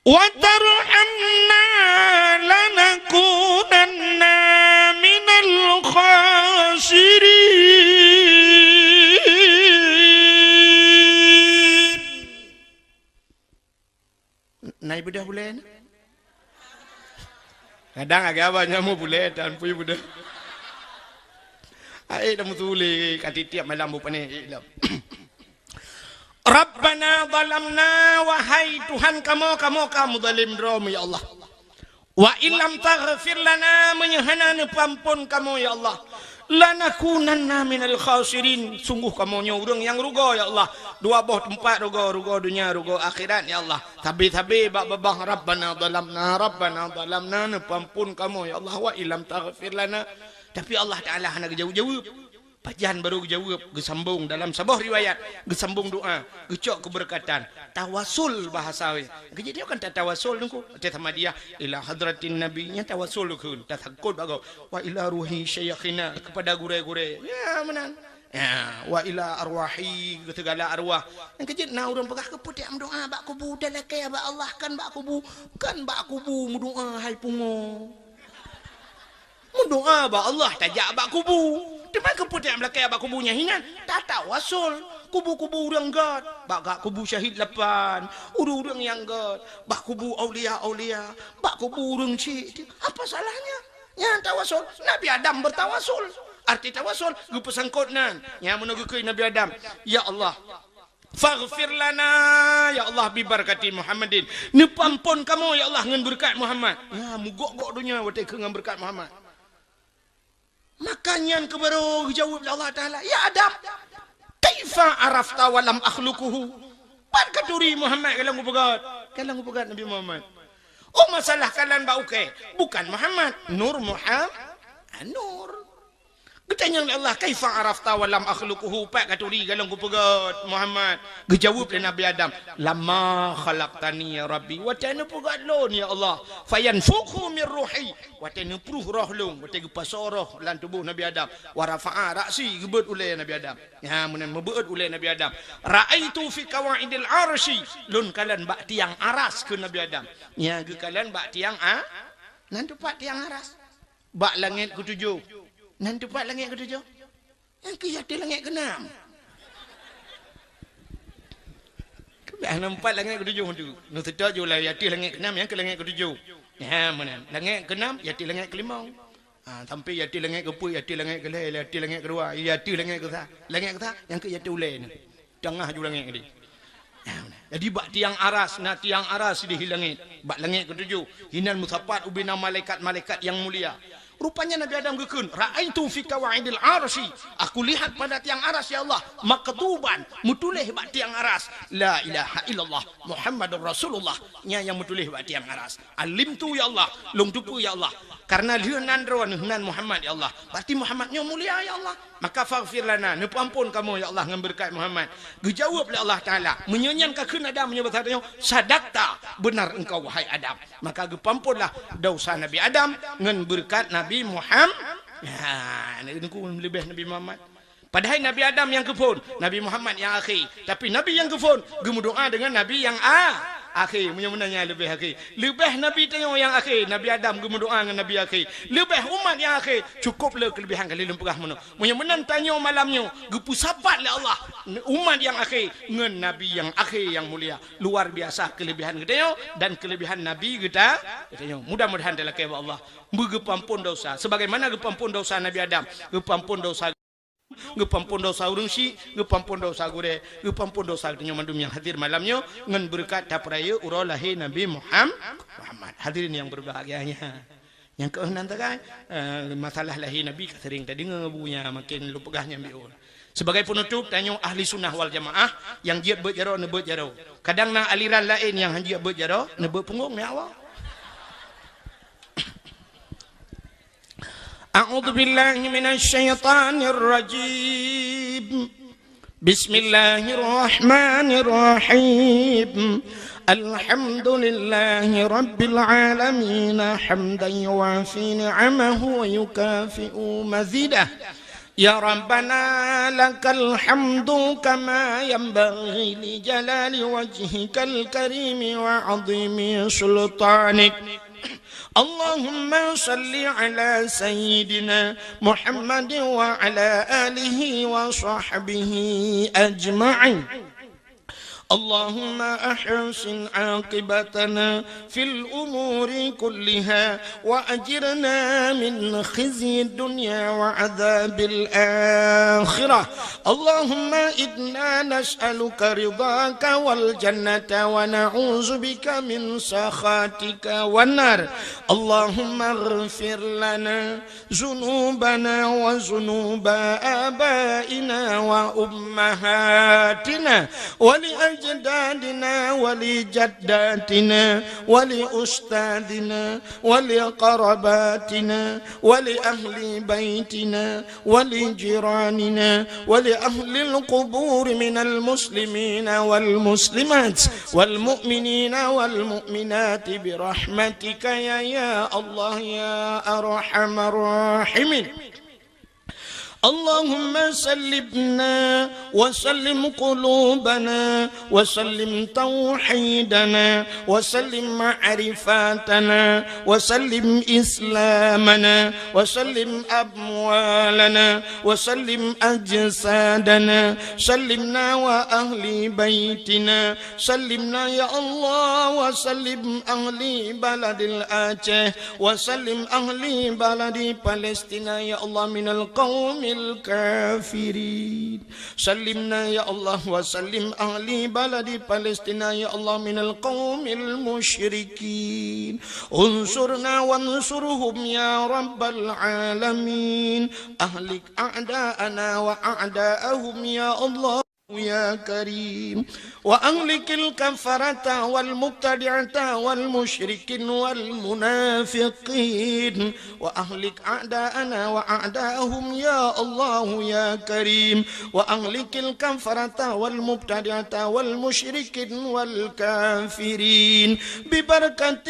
وترحمنا لنكونن من الخاسرين. Na ibeudôh bulèe na? Kadang agak abah nyamu bulèe tan pui beudôh. Ai dah meutuléh ka tiep-tiep malam bu pané ilom. Rabbana zalamna, wahai Tuhan kamoe, kamoe ka meuzalim droe, ya Allah. Wa illam taghfir lana, meunyoe hana neupeuampon kamoe, ya Allah, lanakunanna minal khasirin, sungguh kamoe nyoe ureuëng nyang rugoe, ya Allah. Dua boh teumpat rugoe, rugoe dunia, rugoe akhirat, ya Allah. Sabe-sabe bak babah, Rabbana zalamna, Rabbana zalamna, neupeuampon kamoe, ya Allah, wa illam taghfir lana. Tapi Allah Taala hana geujaweueb-jaweueb. Pajan barô geujaweueb, geusambong dalam saboh riwayat, geusambong doa, geucok keubeureukatan, tawasul bahasa wéh. Keujeuet nyoe kan tatawasul nungku, teuh sama dia, ila hadratin nabi, nyan tawasul kheun, tasangkot bak gob. Wa ila ruhi syaikhina, kepada gurée-gurée. Ya, meunan. Ya, wa ila arwahi, keu segala arwah. Nyang keujeuet na ureuëng peugah, keupeue tiek meudoa bak kubu, talakée bak Allah, kan bak kubu, kan bak kubu meudoa, hai pungo. Meudoa bak Allah tajak bak kubu. Teuma keupeue tiek meulakée bak kubu nyan hinan? Tatawasul. Kubu-kubu ureuëng gét, bak, bak kubu syahid lapan, ureuëng-ureuëng nyang gét, bak kubu aulia-aulia, bak kubu ureuëng chik. Apa salahnya? Nyan tawasul. Nabi Adam bertawasul. Arti tawasul, geupeusangkot nan. Nyan meunoe geukheun Nabi Adam, "Ya Allah, faghfir lana, ya Allah, bi barakati Muhammadin." Neupeuampon kamoe, ya Allah, ngon beureukat Muhammad. Nyan, meugok-gok donya watée keu ngon beureukat Muhammad. Maka nyan keuh barô geujaweueb lé Allah Taala, "Ya Adam, kaifa arafta wa lam akhluquhu?" Pat katuri Muhammad ka lôn kupeugét, ka lôn kupeugét Nabi Muhammad. Oh, masalah kalon bak ukée, bukan Muhammad, Nur Muhammad, Nur. Geutanyong lé Allah, "Kaifa arafta wa lam akhluquhu?" Pat katuri ka lôn kupeugét Muhammad. Geujaweueb lé Nabi Adam, "Lamma khalaqtani ya Rabbi." Watée neupeugét lôn, ya Allah. "Fayanfukhu min ruhi." Watée neupruh roh lôn, watée geupasoe roh lam tuboh Nabi Adam. "Wa rafa'a ra'si," geubeuet ulée Nabi Adam. Nyan meunan meubeuet ulée Nabi Adam. "Ra'aitu fi qawaidil arsy." Lôn kalon bak tiang aras keu Nabi Adam. Nyan geukalon bak tiang a-, nan teupat tiang aras. Bak langét keutujoh. Nan teupat langét keutujoh. Nyang keu ateueh langét keunam. Keubah na empat langét keutujoh tu. Neuseutôt ju lah ateueh langét keunam, nyang keu langét keutujoh. Ha, meunan. Langét keunam, ateueh langét keulimong. Ha, sampai ateueh langét keupeuet, ateueh langét keulhèe, ateueh langét keudua, ateueh langét keusa. Langét keusa, nyang keu ateueh ulée ni. Teungoh ju langét tadi. Jadi bak tiang aras, na tiang aras di langét, bak langét keutujoh, hinan meusapat ubena malaikat-malaikat nyang mulia. Rupanya Nabi Adam geukheun, "Ra'aitu fi qawaidil arsy." Aku lihat pada tiang aras, ya Allah, maktuban, meutuléh bak tiang aras, "La ilaha illallah Muhammadur Rasulullah." Nyan nyang meutuléh bak tiang aras. "Alimtu, ya Allah, lôn teupeue, ya Allah." Karena lheueh nan droeneuh nan Muhammad, ya Allah. Berarti Muhammad nyoe mulia, ya Allah. Maka faghfir lana, neupeuampon kamoe, ya Allah, ngon beureukat Muhammad. Geujaweueb lé Allah Taala, "Meunyoe nyan ka kheun Adam meunyoe basa tanyoe, sadakta, beunar engkau, wahai Adam." Maka geupeuamponlah desya Nabi Adam ngon beureukat Nabi Muhammad. Ha, neuku leubeh Nabi Muhammad. Padahai Nabi Adam nyang keuphon, Nabi Muhammad nyang akhé. Tapi Nabi nyang keuphon geumeudoá deungon Nabi nyang a-, akhé. Meunyoe meunan nyan leubeh akhé. Leubeh Nabi tanyoe nyang akhé, Nabi Adam geumeudoá ngon Nabi akhé. Leubeh umat nyang akhé, cukôp le keuleubehan kali lôn peugah meunoe. Meunyoe meunan tanyoe malam nyoe geupeusapat lé Allah umat nyang akhé ngon Nabi nyang akhé nyang mulia. Luar biasa keuleubehan geutanyoe dan keuleubehan Nabi geuta-, geutanyoe. Mudah-mudahan talakée bak Allah. Beugeupeuampon desya. Sebagaimana geupeuampon desya Nabi Adam, geupeuampon desya, geupeuampon desya ureuëng syik, geupeuampon desya gurée, geupeuampon desya geutanyoe mandum nyang hadir malam nyoe ngon beureukat tapeurayeuk uroe lahé Nabi Muham-, Muhammad. Hadirin nyang berbahagia nyan. Nyang keuh nan sagai, eh, masalah lahé Nabi ka sering tadeungoe bu nyan, maken lôn peugah nyan biôh. Sebagai penutup, tanyoe ahli sunnah wal jamaah, nyang jeuet beuet jaroe, neubeuet jaroe. Kadang na aliran laén nyang han jeuet beuet jaroe, neubeuet punggong, ya Allah. A'udzubillahi minasyaitonirrajim. Bismillahirrahmanirrahim. Alhamdulillahi rabbil alamin, hamdan yuwafi ni'amahu wa yukafi'u mazidah. يا ربنا لك الحمد كما ينبغي لجلال وجهك الكريم وعظيم سلطانك. اللهم صل على سيدنا محمد وعلى آله وصحبه أجمعين. اللهم أحسن عاقبتنا في الأمور كلها وأجرنا من خزي الدنيا وعذاب الآخرة. اللهم إنا نسألك رضاك والجنة ونعوذ بك من سخطك والنار. اللهم اغفر لنا ذنوبنا وذنوب آبائنا وأمهاتنا ولأجدادنا ولجداتنا ولأستاذنا ولقرباتنا ولأهل بيتنا ولجيراننا ولأهل القبور من المسلمين والمسلمات والمؤمنين والمؤمنات برحمتك يا، يا الله يا أرحم الراحمين. اللهم سلمنا وسلم قلوبنا وسلم توحيدنا وسلم معرفتنا وسلم إسلامنا وسلم أموالنا وسلم أجسادنا. سلمنا وأهل بيتنا. سلمنا يا الله وسلم أهل بلد الأعشى وسلم أهل بلد فلسطين يا الله من القوم الكافرين. سلمنا يا الله وسلم أهل بلد فلسطين يا الله من القوم المشركين. انصرنا وانصرهم يا رب العالمين. أهلك أعداءنا وأعداءهم يا الله يا كريم. وأهلك الكفرة والمبتدعة والمشركين والمنافقين. وأهلك أعداءنا وأعداءهم يا الله يا كريم. وأهلك الكفرة والمبتدعة والمشركين والكافرين. ببركة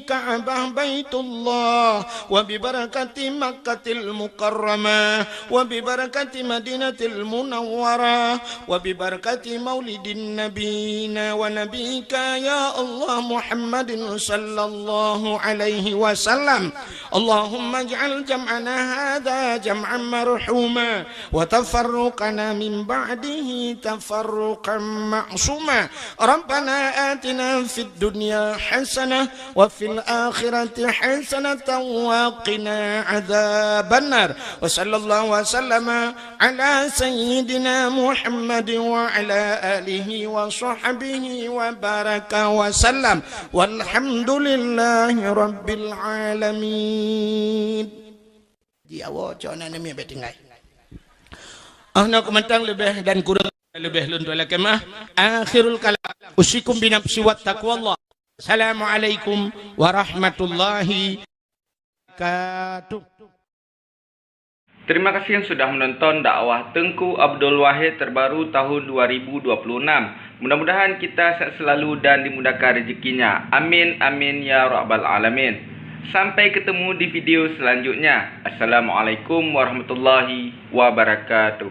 كعبة بيت الله وببركة مكة المكرمة وببركة مدينة المنورة وببركة مولد نبينا ونبيك يا الله محمد صلى الله عليه وسلم. اللهم اجعل جمعنا هذا جمعا مرحوما وتفرقنا من بعده تفرقا معصوما. ربنا آتنا في الدنيا حسنة وفي الآخرة حسنة وقنا عذاب النار. وصلى الله وسلم على سيدنا محمد وعلى آله وصحبه وبارك وسلم. والحمد لله رب العالمين. Di awak cok aneuk miet bèk tinggai. Ah, na keumantang leubeh dan kurang leubeh lôn tuan lakèe meu'ah. Akhirul kalam. Usikum binafsi wa taqwallah. Assalamualaikum warahmatullahi wabarakatuh. Terima kasih yang sudah menonton dakwah Teungku Abdul Wahid terbaru tahun dua ribu dua puluh enam. Mudah-mudahan kita sehat selalu dan dimudahkan rezekinya. Amin, amin, ya rabbal alamin. Sampai ketemu di video selanjutnya. Assalamualaikum warahmatullahi wabarakatuh.